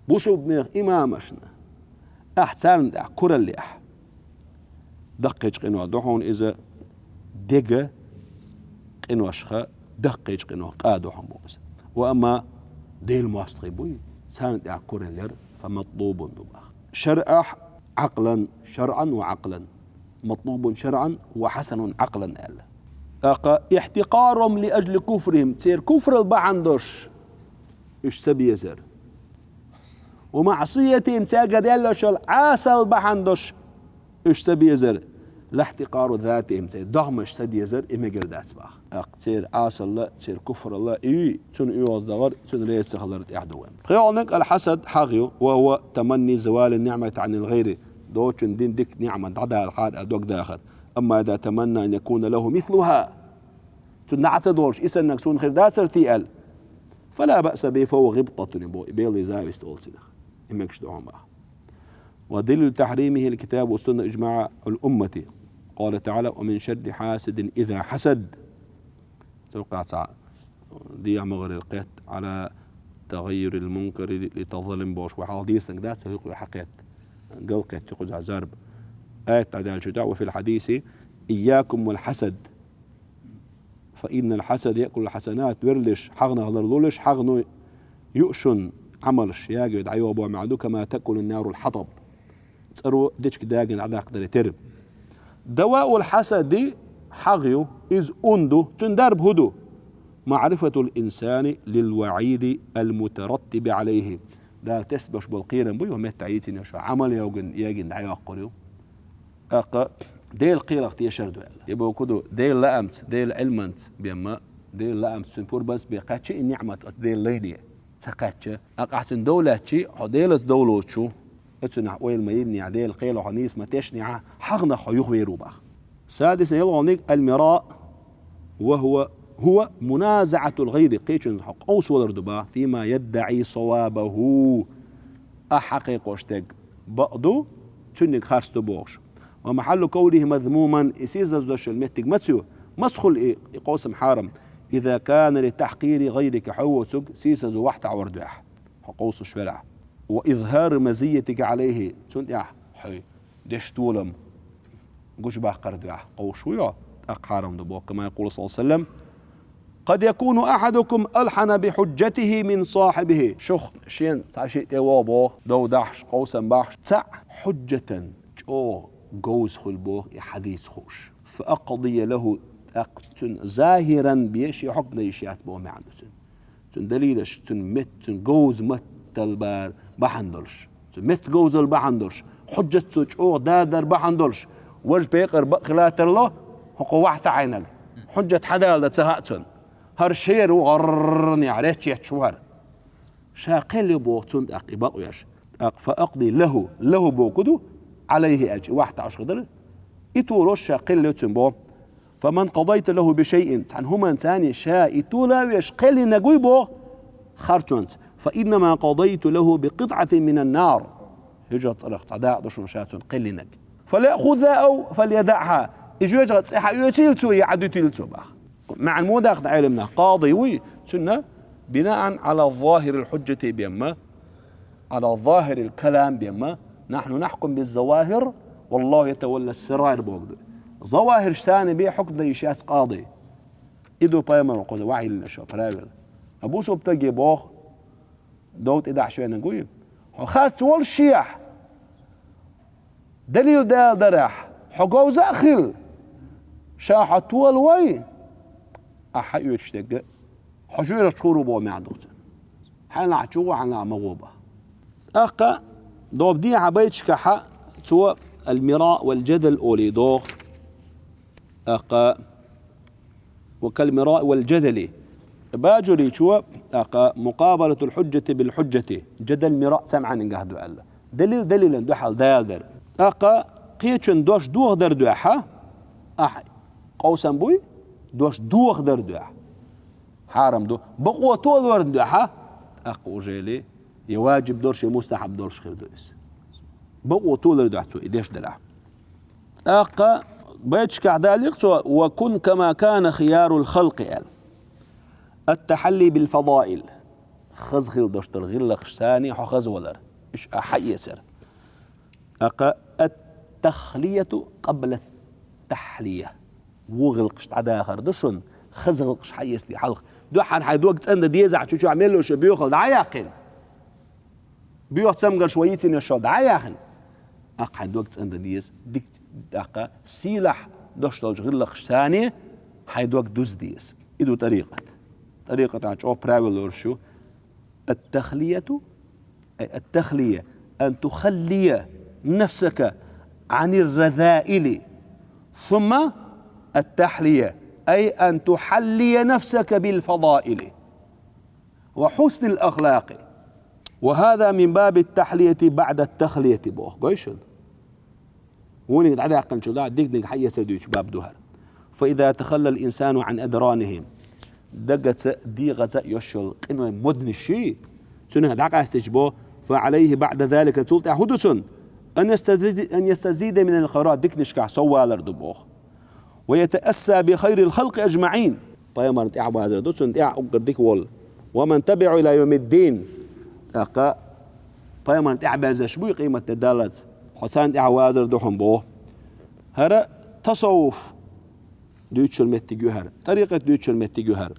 Бусулбанех имамашна ахь царна тӀехь куралла яхь. Даккхийчу къинойх ду хьуна иза, дега къиношха, даккхийчу къинойх къа ду хьуна боху иза. Ва амма Делан мостагӀий буй, царна тӀехь куралла яр, فمطلوب ду боху. شرعا عقلا، شرعا وعقلا. مطلوب شرعا وحسن عقلا аьлла. ТӀаккха: احتقارهم لأجل كفرهم, церан куфрал бахьана долуш уьш ца безар. ومعصيتهم, цаьргара яьллачул Ӏасал бахьана долуш уьш ца безар. لا احتقار ذاتهم, церан догӀмаш ца дезар, и мегар дац боху. ТӀаккха церан Ӏасалла, церан куфралла, и цунна оьгӀаздахар, цунна реза ца хилар тӀехь ду вайн. ПхоьалгӀаниг الحسد, хьагӀ ю, وهو تمني زوال النعمة عن الغير, доцучун дина дика ниӀмат дӀадалахьара аьлла дог дахар. أما إذا تمنى أن يكون له مثلها, цунна дӀа ца долуш, и саннарг суна хир дацара те аьлла, فلا بأس به، فهو غبطة, боху, и беллий зависть олу цунах. И мегаш ду хьуна боху. ودليل تحريمه الكتاب والسنة وإجماع الأمة. قال تعالى: ومن شر حاسد إذا حسد. Цу юкъахь цхьа дехьа-могӀарера кхетта, على تغير المنكر لتظلم бохуш, вай хьалха дийцинарг дац, цу юкъа хьакхетта. Галкхетта юкъа зарба. Аят дӀадаьллачу тӀехь: وفي الحديث: إياكم والحسد، فإن الحسد يأكل الحسنات, верлаш, хьагӀнах ларлолаш, хьагӀно ю шун Ӏамалш, ягайо дӀайоха боху маьӀна ду, كما تأكل النار الحطب. ЦӀаро дечиг дагийна дӀадаккхадаре терра. دواء الحسد, хьагӀ ю, иза ун ду, цуьнан дарба хӀун ду? معرفة الإنسان للوعيد المترتب عليه. Дала тесна беш болу кхерам буй, хӀокху меттехь йийцина йолуш, Ӏамал йогӀун, ягийна дӀайоккхур ю. ТӀаккха Делан кхелах тешар ду аьлла. И боху ду, Делан лаамца, Делан Ӏилманца бен ма, Делан лаамца, цуьнан пурбанца бен кхаьчча и ниӀмат оцу Делан лайне. Ца кхаьчча, тӀаккха ахь цуьнан дов лаьттачи, хьо Делаца дов лоцуш ву, оцунах ойла ма йиннехь, Делан кхело хьо нийса ма тешнехь, хьагӀнах хьо юхавер ву боху. سادسا, ялхолгӀаниг: المراء، وهو، هو منازعة الغير, кхечунна хьо къовсавалар ду боху, فيما يدعي صوابه, ахь хьакхайкхош дерг бакъ ду, цуьнниг харц ду бохуш. ومحل كونه مذموما, и сийсаза дош йолу меттиг маца ю, маца хуьлу и, и къовсам хьарам? إذا كان لتحقير غيرك, хьо воцург сийсазо вахьтахь вар дуьхьа, хьо къовсуш велахь. وإظهار مزيتك عليه, цунна тӀехь хьо деш долам гучубаккхар дуьхьа къовсуш ву хьо, тӀаккха хьарам ду боху, كما يقول صلى الله عليه وسلم: قد يكون أحدكم ألحن بحجته من صاحبه. Шух шен цхьа шиъ тӀе вогӀу боху, дов дахьаш, къовсам бахьаш, цхьаъ хьуджатан, чӀогӀа говза хуьлу боху и хьадийца хууш. فأقضي له, тӀаккха цуьнан захиран бен шен хьукам дан йиш яц боху маьӀна ду цуьнан. Цуьнан далилаш, цуьнан мет, цуьнан говза маттал бар бахьана долуш, цуьнан мет говзал бахьана долуш, хьуджат цо чӀогӀа дадар бахьана долуш, важа пекъар бакъ хила тарло, хӀокхо вахьтахь Ӏайнарг, Хьуджат хьадала дан ца хаьа цунна. ХӀара шера ву гӀаррнехь реччеташ ву хӀара. Ша кхел ю боху цунна тӀаккха и бакъвеш. ТӀаккха фаакъди лахӀу, лахӀу боху ду, Ӏалайхи аьлча, и вахь таӀуш хир дара. И толош ша кхел ю цунна боху. Фаман къадайта лахӀу бишайъин, цхьана хӀуманца ша и тола а веш кхел йинарг вуй боху харцонца. Фаиннама къадайту лахӀу бикъитӀатин минан нар. ХӀуджат цӀарах цхьа дакъа ду шуна ша цунна кхел йинарг. ФалъяхузхӀа ав фалъядаӀхӀа. И жоьжахати цӀе хьаоьцийла цо, я Ӏадуьтийла цо боху. МаьӀна муха даьккхина Ӏеламнаха? Къади вуй, цунна бинаан Ӏала захӀирил хьуджати бен ма, Ӏала захӀирил калам бен ма, нахьну нахькуму биззавахӀир, валлахӀу ятаваллас сараир бохург ду. ЗавахӀиршца бен хьукм дан йиш яц къади. И ду пайхамара кхуза вахьйиллина шо правила. Абу Субтаге боху, дов тӀедахьаш веанарг вуй. Хьо харц воллушехь, далил даларехь, хьо говза а хилла, ша хьо толавой, ахьа хьаоьцуш дерг хьо жоьжахати чуьра ву боху маьӀна ду цуьнан. Хьайна чу гӀо, хьайна ма гӀо боху. ТӀаккха дов дехьа байташкахьа цо аль-мираъ валь-джадал олий доху. ТӀаккха ва каль-мираъ валь-джадали. Бажурийчо, тӀаккха мукъабалатуль-хьуджати биль-хьуджати. Джадал, мираъ цхьа маьӀнехь ду аьлла. Далил далилан дуьхьал далар. ТӀаккха кхечун дош дохадар дуьхьа, ахь къовсам буй, дош дохадар дуьхьа. Хьарам ду. Бакъо толорна дуьхьа, тӀаккха уже ли, я ваджиб долуш, я мустахьаб долуш хир ду иза. Бакъо толар дуьхьа цо и деш делахь. ТӀаккха байташкахь далийра цо: «Ва кун кама кана хиярул халкъи», – аьлла. Ат-тахьалли бил фадаил. Хаза хила долуш долу гӀиллакхашца хьо хаза валар. Уьш ахь хьаэцар. ТӀаккха ат-тахлияту къабла ат-тахьлия. Вон гӀиллакхаш дӀадахар ду шуна, хаза гӀиллакхаш хьаэцале хьалха. Дуьххьара хьайн дог цӀандан дезахь, чу чохь мел йолуш боьхалла дӀа а яьккхина. Боьха цамгарш вай йийцина йолуш дӀа а яьккхина. ТӀаккха хьайн дог цӀандан деза, дика, тӀаккха сийлахь долуш долчу гӀиллакхашца хьайн дог дуза деза. И ду тӀарикъат. ТӀарикъатан чӀогӀа правила лоруш ю. Ат-тахлияту, ай ат-тахлия, ан тухаллия нафсака анир разаили, сумма ат-тахлия, ай ан тухаллия нафсака бил фадаили ва хьуснил ахлакъи. Ва хаза мин бабит тахлияти баъдат тахлияти боху, гой шуна? Вунига дӀадаьккхинчул тӀаьхьа диканиг хьаэцар дуьйцу баб ду хӀара. Фа иза тахаллал инсану ан адранихи. Дагаца, дегӀаца йолуш йолу къиной моднаш йий, цуьнан дӀакъаьстича бо, фа алайхи баъда залика, цул тӀаьхьа хӀун ду цунна? Ан ястази-, ан ястазида минал хайрат, диканашкахь сов валар ду боху. Ва ятаасса би хайрил халкъи ажмаӀин. Пайхамарна тӀаьхьа вазар ду цунна, тӀаьхьа уггар дика волу. Ва ман табиӀаху ила йомиддин. ТӀаккха пайхамарна тӀаьхьа берзаш буй къематде даллалц. Хьо царна тӀаьхьа вазар ду хьуна боху. ХӀара тасаввуф дуьйцучун меттиг ю хӀара. ТӀарикъат дуьйцучун меттиг ю хӀара.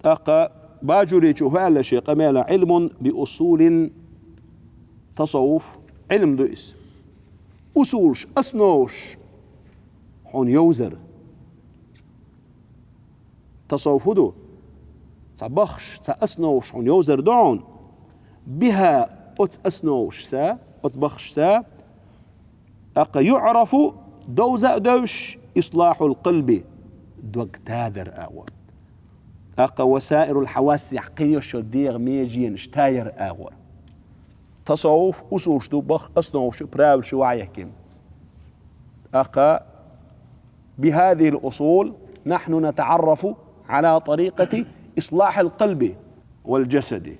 ТӀаккха Бажурийчо хӀу аьлла шен къамелан: Ӏилмун би усулин тасаввуф. Ӏилм ду иза. Усулаш, основаш хьуна йовзар. Тасаввуф хӀун ду? Цхьа баххаш, цхьа основаш хьуна йовзар ду хьуна. Биха, оцу основашца, оцу баххашца, тӀаккха юӀрафу, довза а девзаш, ислахьул къалби, дог тадар агӀор. ТӀаккха ва саирул хьавасси, кхин йолуш йолу дегӀан меженаш таяр агӀор. Тасаввуф усулаш ду, баххаш основаш ю, правилаш ю вахьехкина. ТӀаккха бихазихил усул нахьну натаӀаррафу Ӏала тӀарикъати ислахьил къалби вал джасади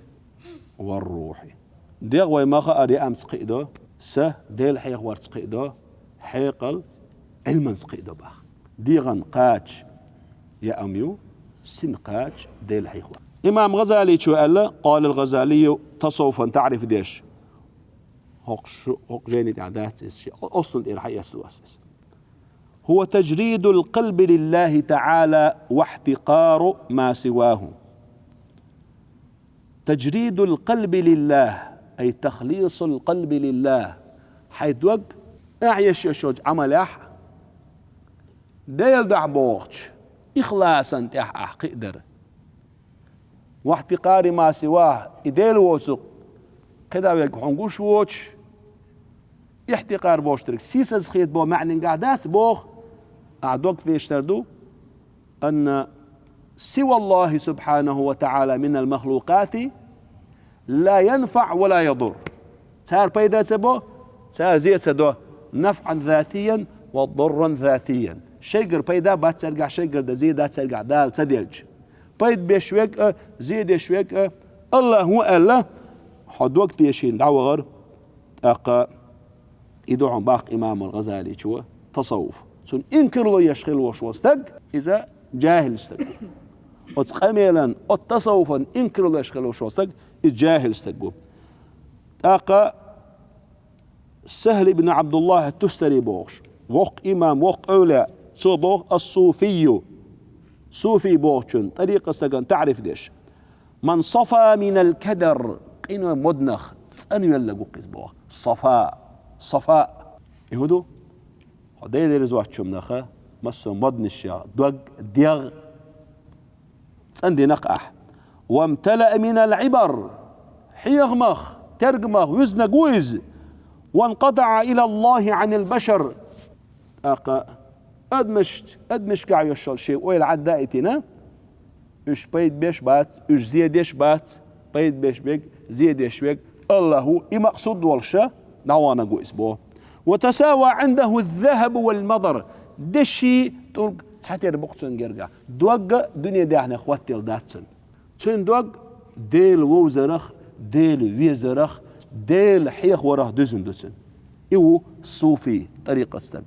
вар рухьи. ДегӀ вай ма хаара яамца кхиадо, са Дела хьехаварца кхиадо, хьекъал Ӏилманца кхиадо боху. ДегӀан кхача яам ю, син кхача Дела хьехавар. Имам ГӀазаличо аьлла, къалал ГӀазалию тасаввуфан таӀриф деш. ХӀокху шу-, хӀокху жайни тӀехь дац иза ши, о-, ослун тӀера хьаэцло ас иза. ХӀува таджридул къалби лиллахӀи таӀала ва ихьтикъару ма сивахӀу. Таджридул къалби лиллахӀ, ай тахлисул къалби лиллахӀ. Хьайн дог ахь еш йолчу Ӏамалехь Делан дуьхьа бохучу ихласан тӀехь ахь кхиадар. Ва ихьтикъари ма сивахӀ, и Дела воцург кхидӀа верг хьуна гуш воцуш, ихьтикъар бохуш дерг сийсаза хетар боху маьӀнехь дац боху, ахь дог тешнар ду, أن سوى الله سبحانه وتعالى من المخلوقات لا ينفع ولا يضر. Цара пайда ца бо, цара зе ца до, نفعا ذاتيا وضرا ذاتيا. Шайгара пайда бац цаьргахь, шайгара дан зе дац цаьргахь Дала ца делча. Пайда беш верг а, зе деш верг а АллахӀ ву аьлла, хьо дог тешийна дӀавахар, тӀаккха и ду хьуна баккха имам ал-ГӀазаличо тасаввуф. Цунна инкарло еш хилла волуш волу стаг, иза жахӀил стаг ву. Оцу къамелан, оцу тасаввуфан инкарло еш хилла волуш волу стаг, иза жахӀил стаг ву. ТӀаккха СахӀл ибн ӀабдуллахӀ ат-Тустари бохуш, воккха имам, воккха эвлаяъ, цо боху: «Ас-суфийю», суфий бохучун, тӀарикъат стаган таӀриф деш. «Ман сафа минал кадар», къиной моднах цӀанвелларг ву-кх иза боху. Сафа, сафа. И хӀун ду? Хьо Делера зоттачуннаха, массо а моднашех, дог, дегӀ цӀандинарг ахь. «Вамталаа минал Ӏибар», хьехамах, тергамах вуьзнарг ву иза. «Ванкъатаа илаллахӀи Ӏанил башар». ТӀаккха адамашца, адамашкахь йолуш йолу шен ойла Ӏадда а йитина, уьш пайда беш бац, уьш зе деш бац, пайда беш берг, зе деш верг АллахӀ ву, и макъсуд волуша, дӀаваханарг ву иза боху. «Ва тасава Ӏиндаху аз-захабу вал мадар». Деши, тӀулг цхьатерра бу-кх цуьнан гергахь. Дог а, дуьне даьхнех хӀоттаелла дац цуьнан. Цуьнан дог Дела вовзарах, Дела везарах, Дела хьехаварах дуьзна ду цуьнан. И ву суфий, тӀарикъат стаг.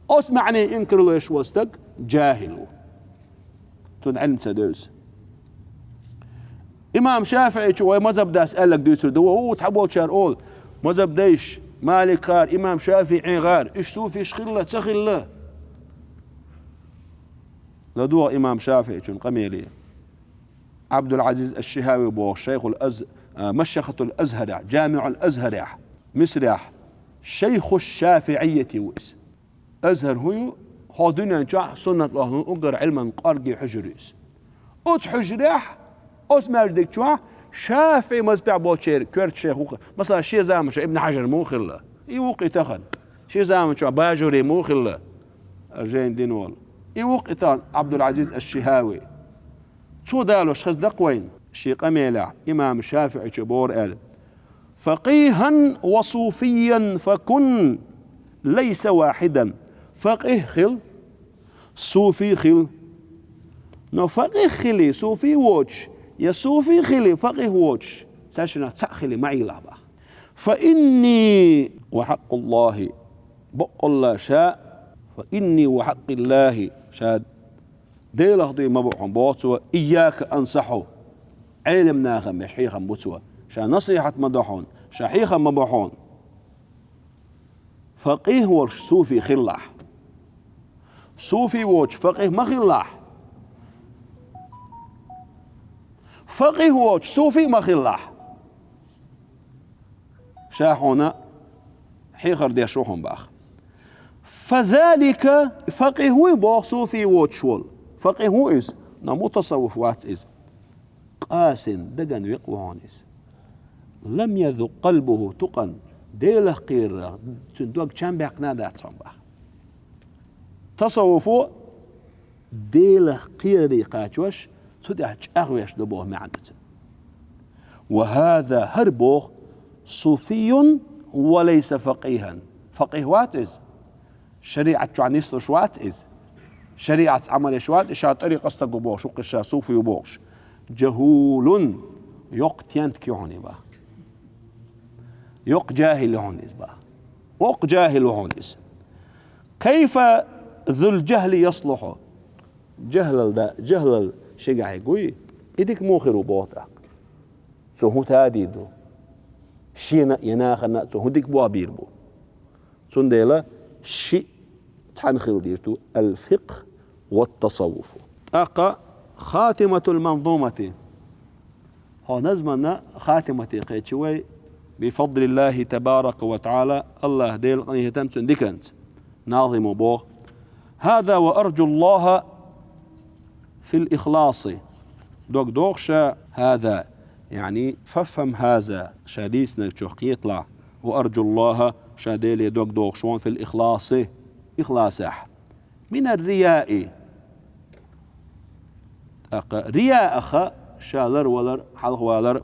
Оцу маьӀне инкарло еш волу стаг жахӀил ву. Цунна Ӏилма ца девза. Имам ШафиӀичо вай мазхӀаб дас аьлларг дуьйцур ду, ву цхьаболчара олу, мазхӀаб дайша, Маликгара, имам ШафиӀигара, уьш суфиш хилла, ца хилла? ЛадогӀа имам ШафиӀичун къамеле. Ӏабдул-Ӏазиз аш-ШихӀави боху шайхул Аз-, а, машйахатул Азхарехь, жамиӀул Азхарехь, Мисрехь, шайху шафиӀиййати ву иза. Азхар хӀун ю? ХӀокху дуьнен чохь суннатал ахӀлун уггар Ӏилман кӀорге хьуьжар ю иза. Оцу хьуьжарехь, оцу маьждиг чохь ШафиӀи мазхӀабехь болчеран коьрта шайх ву-кх. Масала, шен заманчохь Ибн Хьажар муха хилла? И ву-кх и тахана. Шен заманчохь Бажури муха хилла? Жайна дина волу. И ву-кх и тахана Ӏабдул-Ӏазиз аш-ШихӀави. Цо далош хаза даккха вайна, шен къамелехь имам ШафиӀичо бохура аьлла: «Факъихьан ва суфийян факун, лайса вахьидан». Факъихь хила, суфий хила. Но факъихь хили, суфий воцуш, я суфий хили, факъихь воцуш, цаьршинах цхьаъ хили ма Ӏелахь боху. «Фа инни ва хьакъуллахӀи», баккъалла ша, «фа инни ва хьакъиллахӀи», ша Делах дуй ма бо хьуна боху цо, «ийяка ансахьу». Ӏелам нахана беш хьехам бу цо. Ша насихьат ма до хьуна, ша хьехам ма бо хьуна. Факъихь волуш суфий хилалахь. Суфий воцуш факъихь ма хилалахь. Факъихь воцуш суфий ма хилалахь. Ша хьуна хьехар деш ву хьуна боху. «Фазалика», факъихь вуй боху суфий воцуш волу. Факъихь ву иза, но мутасаввуф вац иза. Къасин, даган векъ ву хьуна иза. «Лам язукъ къалбуху тукъан», Делах кхерарах цуьнан дог чам баьккхина а дац хьуна боху. Тасаввуфо Делах кхераре кхачош, цу тӀехь чӀагӀвеш ду боху маьӀна ду цуьнан. «Ва хаза», хӀара боху, «суфийюн ва лайса факъихьан». Факъихь вац иза. ШариӀат чохь нислуш вац иза. ШариӀатца Ӏамал еш вац иза, ша тӀарикъат стаг ву бохуш, вукхуьш ша суфий ву бохуш. «ЖахӀулун», йоккха тентак ю хьуна иза боху. Йоккха жахӀил ю хьуна иза боху. Воккха жахӀил ву хьуна иза. «Кайфа зул жахӀли яслухьу». ЖахӀлал да, жахӀлал шегахь хӀиттавой, и дика муха хир ву боху тӀаккха. Цо хӀун тадийр ду? Шена а, я нахана а цо хӀун дика болх бийр бу? Цундела шиъ цхьаьна хила дийр ду: ал-фикъхӀ ва ат-тасаввуф. ТӀаккха хатиматул манзумати. ХӀокху назманна хатимате кхечи вай, бифадлиллахӀи табарака ва тагӀала, АллахӀ Делан къинхетам цуьнан диканца. Назимо боху: «ХӀаза ва аржуллахӀа фил ихласи». Дог доху ша хӀаза, яъни фафхам хӀаза, ша дийцинарг чух кхеталахь, ва аржуллахӀа, ша Деле дог дохуш ву фил ихласи, ихласехь. Минар рияи, ТӀаккха رياء-ах ша ларвалар, хьалхавалар.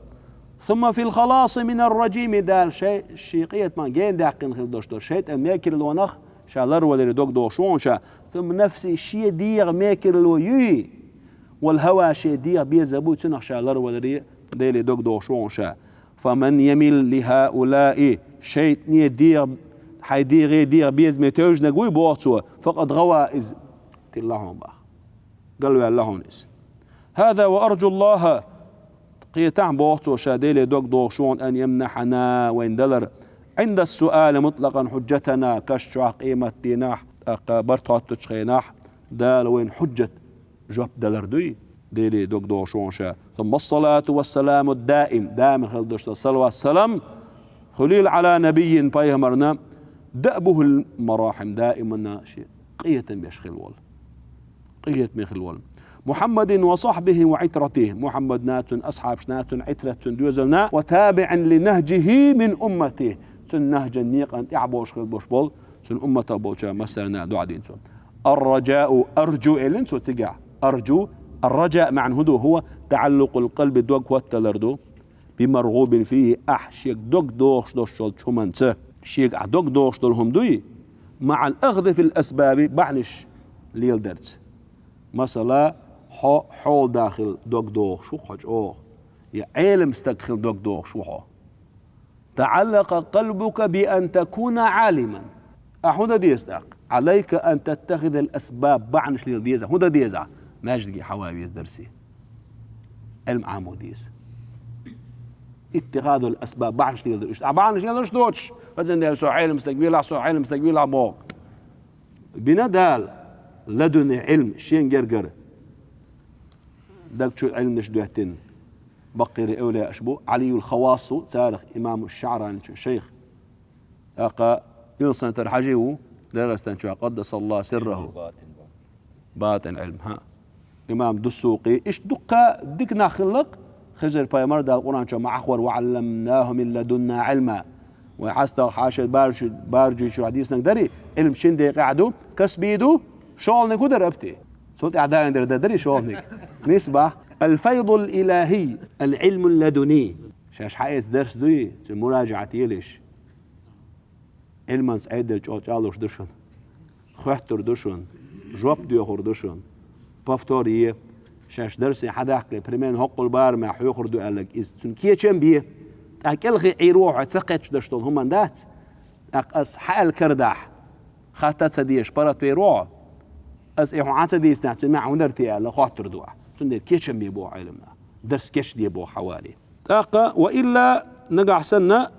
ثم في الخلاص من الرجيم, Дала шай, ший къинхетамах гена даьккхина хила долуш долу шайтӀан мекарлонах ша ларваларе дог дохуш ву хьуна ша. ثم نفسه, шен дегӀан мекарло юй, والهوى, шен дегӀан безам буй, цунах ша ларваларе Деле дог дохуш ву хьуна ша. فمن يمل لهؤلاء, шайтӀане дегӀ-, хьайн дегӀе, дегӀан безаме тевжинарг вуй боху цо, فقد غوى, иза тилла хьуна боху. Галваьлла хьуна иза. هذا وأرجو الله, кхетахь боху цо ша, Деле дог дохуш ву хьуна, أن يمنحنا, вайна далар, عند السؤال مطلقا حجتنا, каш чохь, къематдийнахь, тӀаккха барт хоттучу хенахь, Дала вайна хьуджат, жоп далар дуй, Деле дог дохуш ву хьуна ша. ثم الصلاة والسلام الدائم, даиман хила долуш долу салават-салам хуьлийла على نبي, пайхамарна, دأبه المراحم, даиманна шен къинхетам беш хила волу. Къинхетаме хила волу. محمد وصحبه وعترته, Мухьаммадна, цуьнан асхьабашна, цуьнан Ӏитратна, цуьнан доьзална, وتابع لنهجه من أمته, цуьнан нахьжан некъан тӀехь болуш хила болуш болу, цуьнан умматах болчарна массарна а дуӀа дина цо. الرجاء, أرجو эллина цо цигахь. أرجو, الرجاء маьӀна хӀун ду? هو تعلق القلب, дог хӀотталар ду, بمرغوب فيه, ахь шега дог дохуш долуш долчу хӀуманца. Шега ахь дог дохуш долу хӀума дуй, مع الأخذ في الأسباب, бахьанаш леладарца. Масала, хьо хьолада хила дог дохуш ву хьо чӀогӀа, я Ӏелам стаг хила дог дохуш ву хьо. تعلق قلبك بأن تكون عالما. Ахь хӀун дан деза тӀаккха? عليك أن تتخذ الأسباب, бахьанаш лела деза. ХӀун дан деза? Маьждиге хьаван веза дарсе. Ӏилма Ӏамо деза. اتخاذ الأسباب, бахьанаш леладар. Иштта ахь бахьанаш лелош доцуш, хазан дела, со Ӏелам стаг велахь, со Ӏелам стаг велахь боху. Бина Дала ладуни Ӏилм шен гергара. Даг чу Ӏилманаш доьттина баккхийра эвлаяаш бу, Ӏалиюл Хавас ву царах, имаму ШаӀраничу шайх. ТӀаккха Илсхан-Юьртара Хьажи ву, ДегӀастан чохь, قدس الله سره. БатӀин Ӏилм, хӀа. Имам Дуссукъи, иштта дуккха дика нах хилла-кх, Хизир пайхамар Дала Къуръан чохь ма-, Ӏахвар, وعلمناه من لدنا علما. Вай хьастагӀа хьаша баржу-, баржуьйтуш хьадийцинарг дарий, Ӏилм шина декъехь ду, касбий ду, шолгӀаниг хӀун дара апти? Цул тӀаьхьа даим дара дан дарий шолгӀаниг? Нисбах. الفيض الإلهي، العلم اللدني. Шаьш хьаэца дарс дуй, цуьнан муражаӀат елаш. Ӏилманца Ӏедал чӀо-, чӀалуш ду шуна. Хоьттур ду шуна. Жоп доьхур ду шуна. Повтор е. Шаьш дарсе хьадаккхале, примерно хӀоккхул барамехь хьоьхур ду аьлларг иза. Цуьнан кечам бе. ТӀаккха кӀелхе Ӏийр ву хьо, ца кхетча даш долу хӀуманна дац. ТӀаккха ас хьааьлла карадахь, хатта а ца дезаш, паргӀатвер ву хьо. Ас и хьуна Ӏа ца дийцинехь, цуьнан маьӀна хӀун дара те аьлла, хоттур ду ахь. Цундела кечам бе боху Ӏеламнаха. Дарс кечде боху хьавале. ТӀаккха, وإلا, нагахь санна,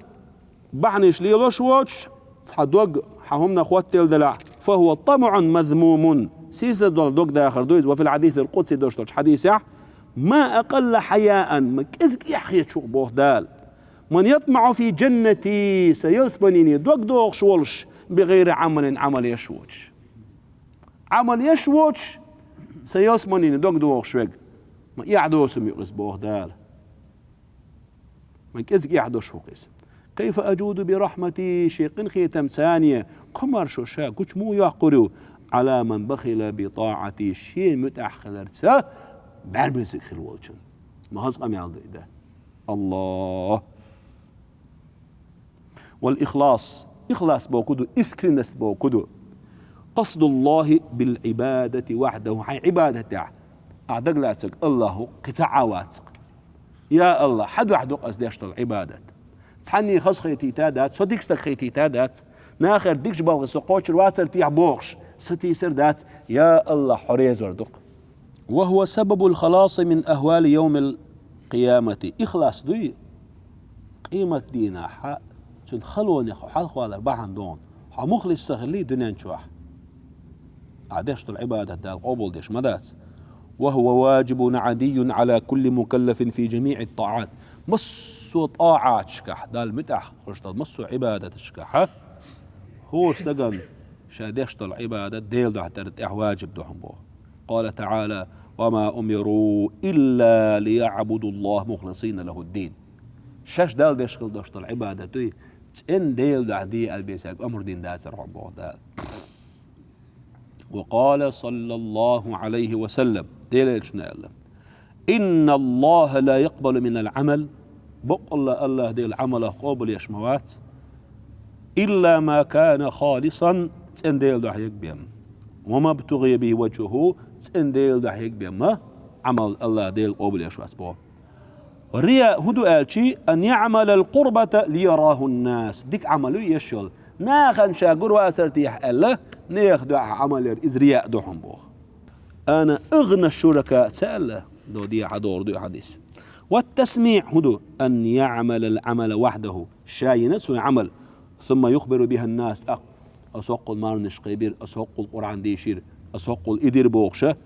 бахьанаш лелош воцуш, хьан дог, хьан хӀуманах хӀоттаелла делахь, فهو طمع مذموم, сийсаз долу дог дахар ду иза, وفي الحديث القدسي, долуш долчу хьадисехь, ما أقل حياء, ма кӀезиг эхь хеташ ву боху Дала. من يطمع في جنتي, сан ялсаманине дог дохуш волуш, بغير عمل, Ӏамал еш воцуш. Ӏамал еш воцуш, сан ялсаманине дог дохуш верг, ма эхь доцург ю иза боху Дала. Ма кӀезиг эхь долуш ву иза. كيف أجود برحمتي, шен къинхетамца, комаьршо ша гуча муха йоккхур ю, على من بخل بطاعتي, шена муьтӀахь хиларца бӀаьрмециг хила волчун. Ма хаза къамел ду и дан. Аллах. والإخلاص. Ихлас боху ду, искренность боху ду. قصد الله بالعبادة وحده. Хьайн Ӏибадатехь ахь дагалаьцнарг Аллаху кхин цхьа а вац-кх. Я Аллах, хьан дуьхьа ду-кх ас деш долу Ӏибадат? Цхьанне хазахетийта дац, со дика стаг хетийта дац, нахера дикачу балхе со кхочур вацар техьа бохуш, сатийсар дац. Я Аллах, хьо резор ду-кх. وهو سبب الخلاص من أهوال يوم القيامة. Ихлас дуй, къематдийнахь цуьнан халонех хьо хьалхавалар бахьана ду хьуна. Хьо мухлис ца хилий дуьнен чохь, ахь деш долу Ӏибадат Дала къобалдеш ма дац. وهو واجب عادي على كل مكلف في جميع الطاعات. Массо а тӀаӀаташкахь, Далла муьтӀахь хуьлуш долу массо а Ӏибадаташкахь, хӀора стагана ша деш долу Ӏибадат Делан дуьхьа дара тӀехь важиб ду хьуна боху. قال تعالى: وما أمروا إلا ليعبدوا الله مخلصين له الدين. Шаьш Далла деш хила долуш долу Ӏибадат дуй, цӀена Делан дуьхьа де аьлла бен цаьрга омра дина дацара хьуна боху Дала. وقال صلى الله عليه وسلم, Делан Элчано аьлла: إن الله لا يقبل من العمل, бакъ а АллахӀ Дала Ӏамалах къоабалъеш ма вац, إلا ما كان خالصا, цӀена Дала духьа ергбенна, وما ابتغي به وجهه, цӀена Дала духьа ергбенна Ӏамал АллахӀ Дала къоабалъеш вац боху. رياء хӀун ду аьлча, أن يعمل القربة ليراه الناس, дика Ӏамал ю еш йолу, нахана ша гур вацара техьа аьлла, нехан дуьхьа Ӏамал яр, иза рияъ ду хьуна боху. أنا أغنى الشركاء ца аьлла, до дехьа догӀур ду и хьадис. والتسميع хӀун ду, أن يعمل العمل وحده, ша йина цо Ӏамал, ثم يخبر بها الناس, тӀаккха аса хӀоккхул марнаш кхайбира, аса хӀоккхул Къуръан дийшира, аса хӀоккхул и дира бохуша,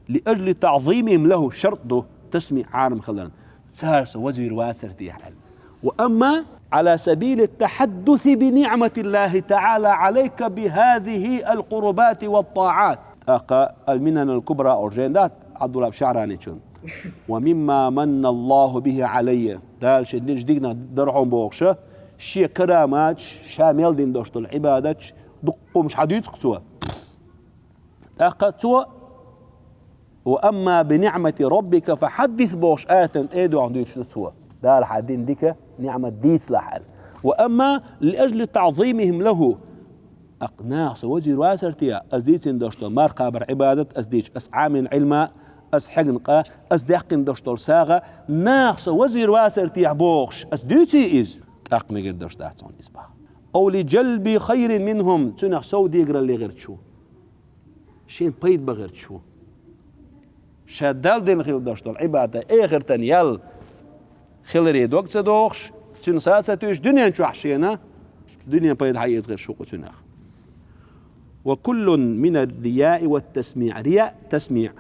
لأجل تعظيمهم له, шарт ду тасмиъ хьарам хиларна, цара со вазвийр вацара техьа аьлла. وأما على سبيل التحدث بنعمة الله تعالى عليك بهذه القربات والطاعات. ТӀаккха المنن الكبرى олу жайна дац Ӏабдулла ШаӀраничун. ومما من الله به علي. Дала шен динчу диканах дара хьуна бохуша, шен караматаш, ша мел дина долуш долу Ӏибадаташ, дуккха хӀумаш хьадуьйцу-кх цо. ТӀаккха цо, وأما بنعمة ربك فحدث бохуш аятан тӀе а дуьйцуш ду цо. Дала хьан дина дика ниъмат дийцалахь аьлла. وأما لأجل تعظيمهم له. ТӀаккха наха со вазвийр вацара те, ас дийцина долуш долу марха кхабар Ӏибадат ас дийцча, ас Ӏамийна Ӏилма, ас хьегна къа, ас даьккхина долуш долу сагӀа, наха со вазвийр вацара те бохуш, ас дуьйций иза? ТӀаккха мегар долуш дац хьуна иза боху. أو لجلب خير منهم, цуьнах сов дегаралла гӀерташ ву. Шен пайда бан гӀерташ ву. Ша Далла дина хила долуш долу Ӏибадат эхартан ял хиларе дог ца дохуш, цуьнан са ца туьйсуш дуьнен чохь шена дуьнен пайда хьаэца гӀерташ ву-кх цуьнах. وكل من الرياء والتسميع. Рияъ, тасмиъ,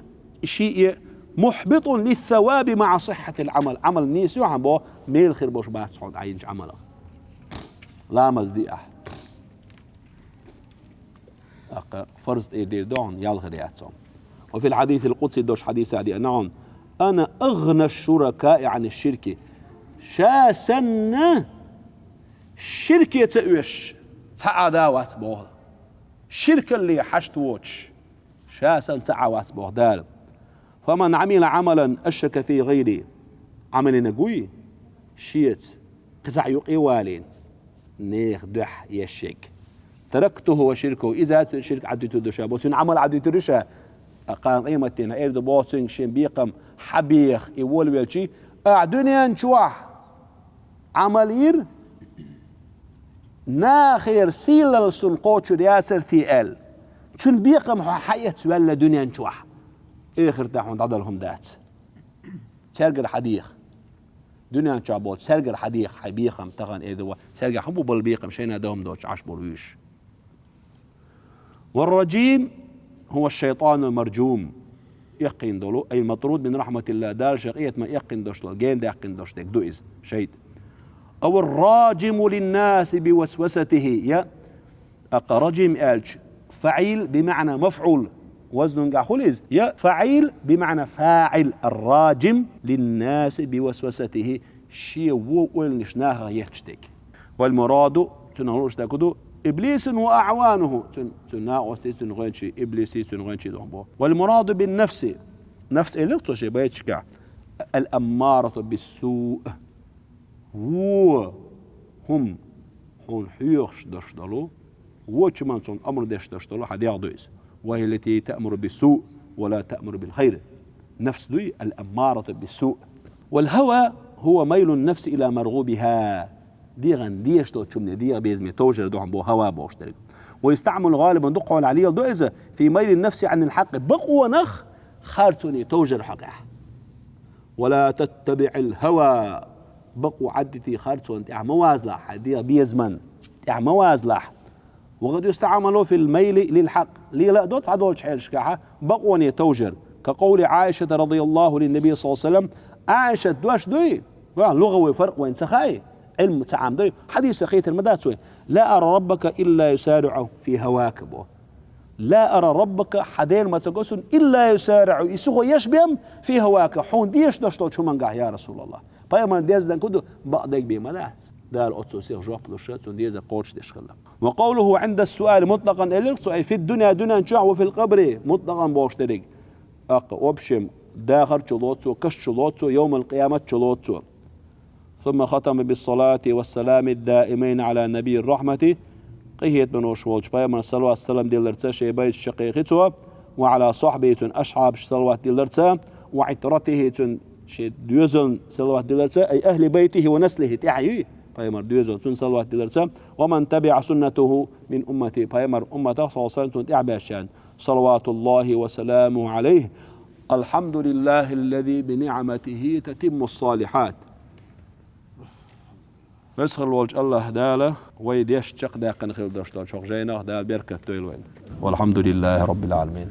шиъ а محبط للثواب مع صحة العمل. Ӏамал нийса ю хьан боху, мел хир болуш бац хьуна Ӏа йинчу Ӏамалах. Ламаз ди ахь. ТӀаккха фарз тӀе дийр ду хьуна, ял хир яц хьуна. وفي الحديث القدسي, дош хьадисехь деана хьуна, أنا أغنى الشركاء عن الشرك. Ша санна ширке ца оьшуш цхьа а да вац боху. Ширкалле хьашт воцуш, ша санна цхьа а вац боху Дала. فمن عمل عملا أشرك فيه غيري. Ӏамал йинарг вуй, шеца кхин цхьаъ юкъе а валийна, нехан дуьхьа еш ерг. تركته وشركه, иза цуьнан ширк Ӏадуьтур ду ша боху, цуьнан Ӏамал Ӏадуьтур ду ша. Ткъа кхана къематдийнахь эр ду боху цуьнга шен бекхам хьан беха и волавелчий, ахь дуьнен чохь Ӏамал йира, нахера сийлалла суна кхочур яцара те аьлла, цуьнан бекхам хьо хьаэцна ваьлла дуьнен чохь, эхартахь хьуна дӀадала хӀума дац. Цаьргара хьан деха. Дуьнен чохь болчу цаьргара хьан деха хьайн бекхам тахана эр ду, цаьргахь хӀун бу бала бекхам, шайна дан хӀума доцуш Ӏаш болу вуьйш. والرجيم هو الشيطان المرجوم. Эккхийна долу, أي المطرود من رحمة الله, Дала шен къинхетамах эккхийна долуш долу, гена даьккхина долуш дерг ду иза, шайтӀа. أو الراجم للناس بوسوسته, я, тӀаккха раджим аьлча, фаӀил бимаӀна мафӀул, вазнунгахь хуьлу иза, я фаӀил бимаӀна фаӀил, الراجم للناس بوسوسته, шен вон ойланаш нахах етташ дерг. والمراد, цунах лууш дерг ду, إبليس وأعوانه, цуьнан, цуьнан накъостий, цуьнан гӀоьнчий, иблисий, цуьнан гӀоьнчий ду боху. والمراد بالنفس, нафс элира цо шен байташкахь, الأمارة بالسوء, вон хӀума хьуна хьоьхуш долуш долу, вон хӀуманна цунна амр деш долуш долу хьан дегӀ ду иза. وهي التي تأمر بالسوء ولا تأمر بالخير. Нафс дуй, الأمارة بالسوء. والهوى هو ميل النفس إلى مرغوبها. ДегӀан дезаш долчу хӀумане, дегӀан безаме товжар ду хьуна боху хӀава бохуш дерг. ويستعمل غالبا, дукхахьолахь леладо иза, في ميل النفس عن الحق, бакъонах харцоне товжар хьокъехь. ولا تتبع الهوى. Бакъо Ӏадитий харцонна тӀехь ма вазалахь, хьайн дегӀан безаман тӀехь ма вазалахь. وقد يستعمل في الميل للحق. Лела а до цхьадолчу хьелашкахьа бакъоне товжар. كقول عائشة رضي الله للنبي صلى الله عليه وسلم. Ӏайшат дош дуй? Ва, лугӀавой фаркъ вайн ца хаьий? Ӏилма ца Ӏамдой? Хьадисах хийтар ма дац вай. لا أرى ربك إلا يسارع في هواك бо. لا أرى ربك, хьан Дела ма ца го суна, إلا يسارع, и сихо еш бен, في هواك, хьуна дезаш долуш долчу хӀумангахь, я Расулаллах. Пайхамарна дездан куду бакъдерг бен ма дац. Дала оццул сиха жоп луш, цунна дезар кхочушдеш хилла. وقوله عند السؤال مطلقا, элира цо, أي في الدنيا, дуьнен чохь, وفي القبر مطلقا бохуш дерриг. ТӀаккха, в общем, дахар чулоцу, каш чулоцу, йовмал-къиямат чулоцу. ثم ختم بالصلاة والسلام الدائمين على نبي الرحمة. Къахетамаш волчу пайхамар салават салам дилларца шен байташ чакхъехи цо, وعلى صحبه цун асхьабаш салават дилларца, وعترته цун шен доьзална салават дилларца, أي أهل بيته ونسله тӀаьхьа юй, пайхамар доьзал цун салават дилларца, ومن تبع سنته من أمته пайхамар умматах салават салам цунна тӀаьхьа баьшчарна, صلوات الله وسلامه عليه. الحمد لله الذي بنعمته تتم الصالحات. Веза хилла волчу АллахӀ Дала вай деш чекхдаьккхина хилла долуш долчу хӀокху жайнах Дала беркат дойла вайна. والحمد لله رب العالمين.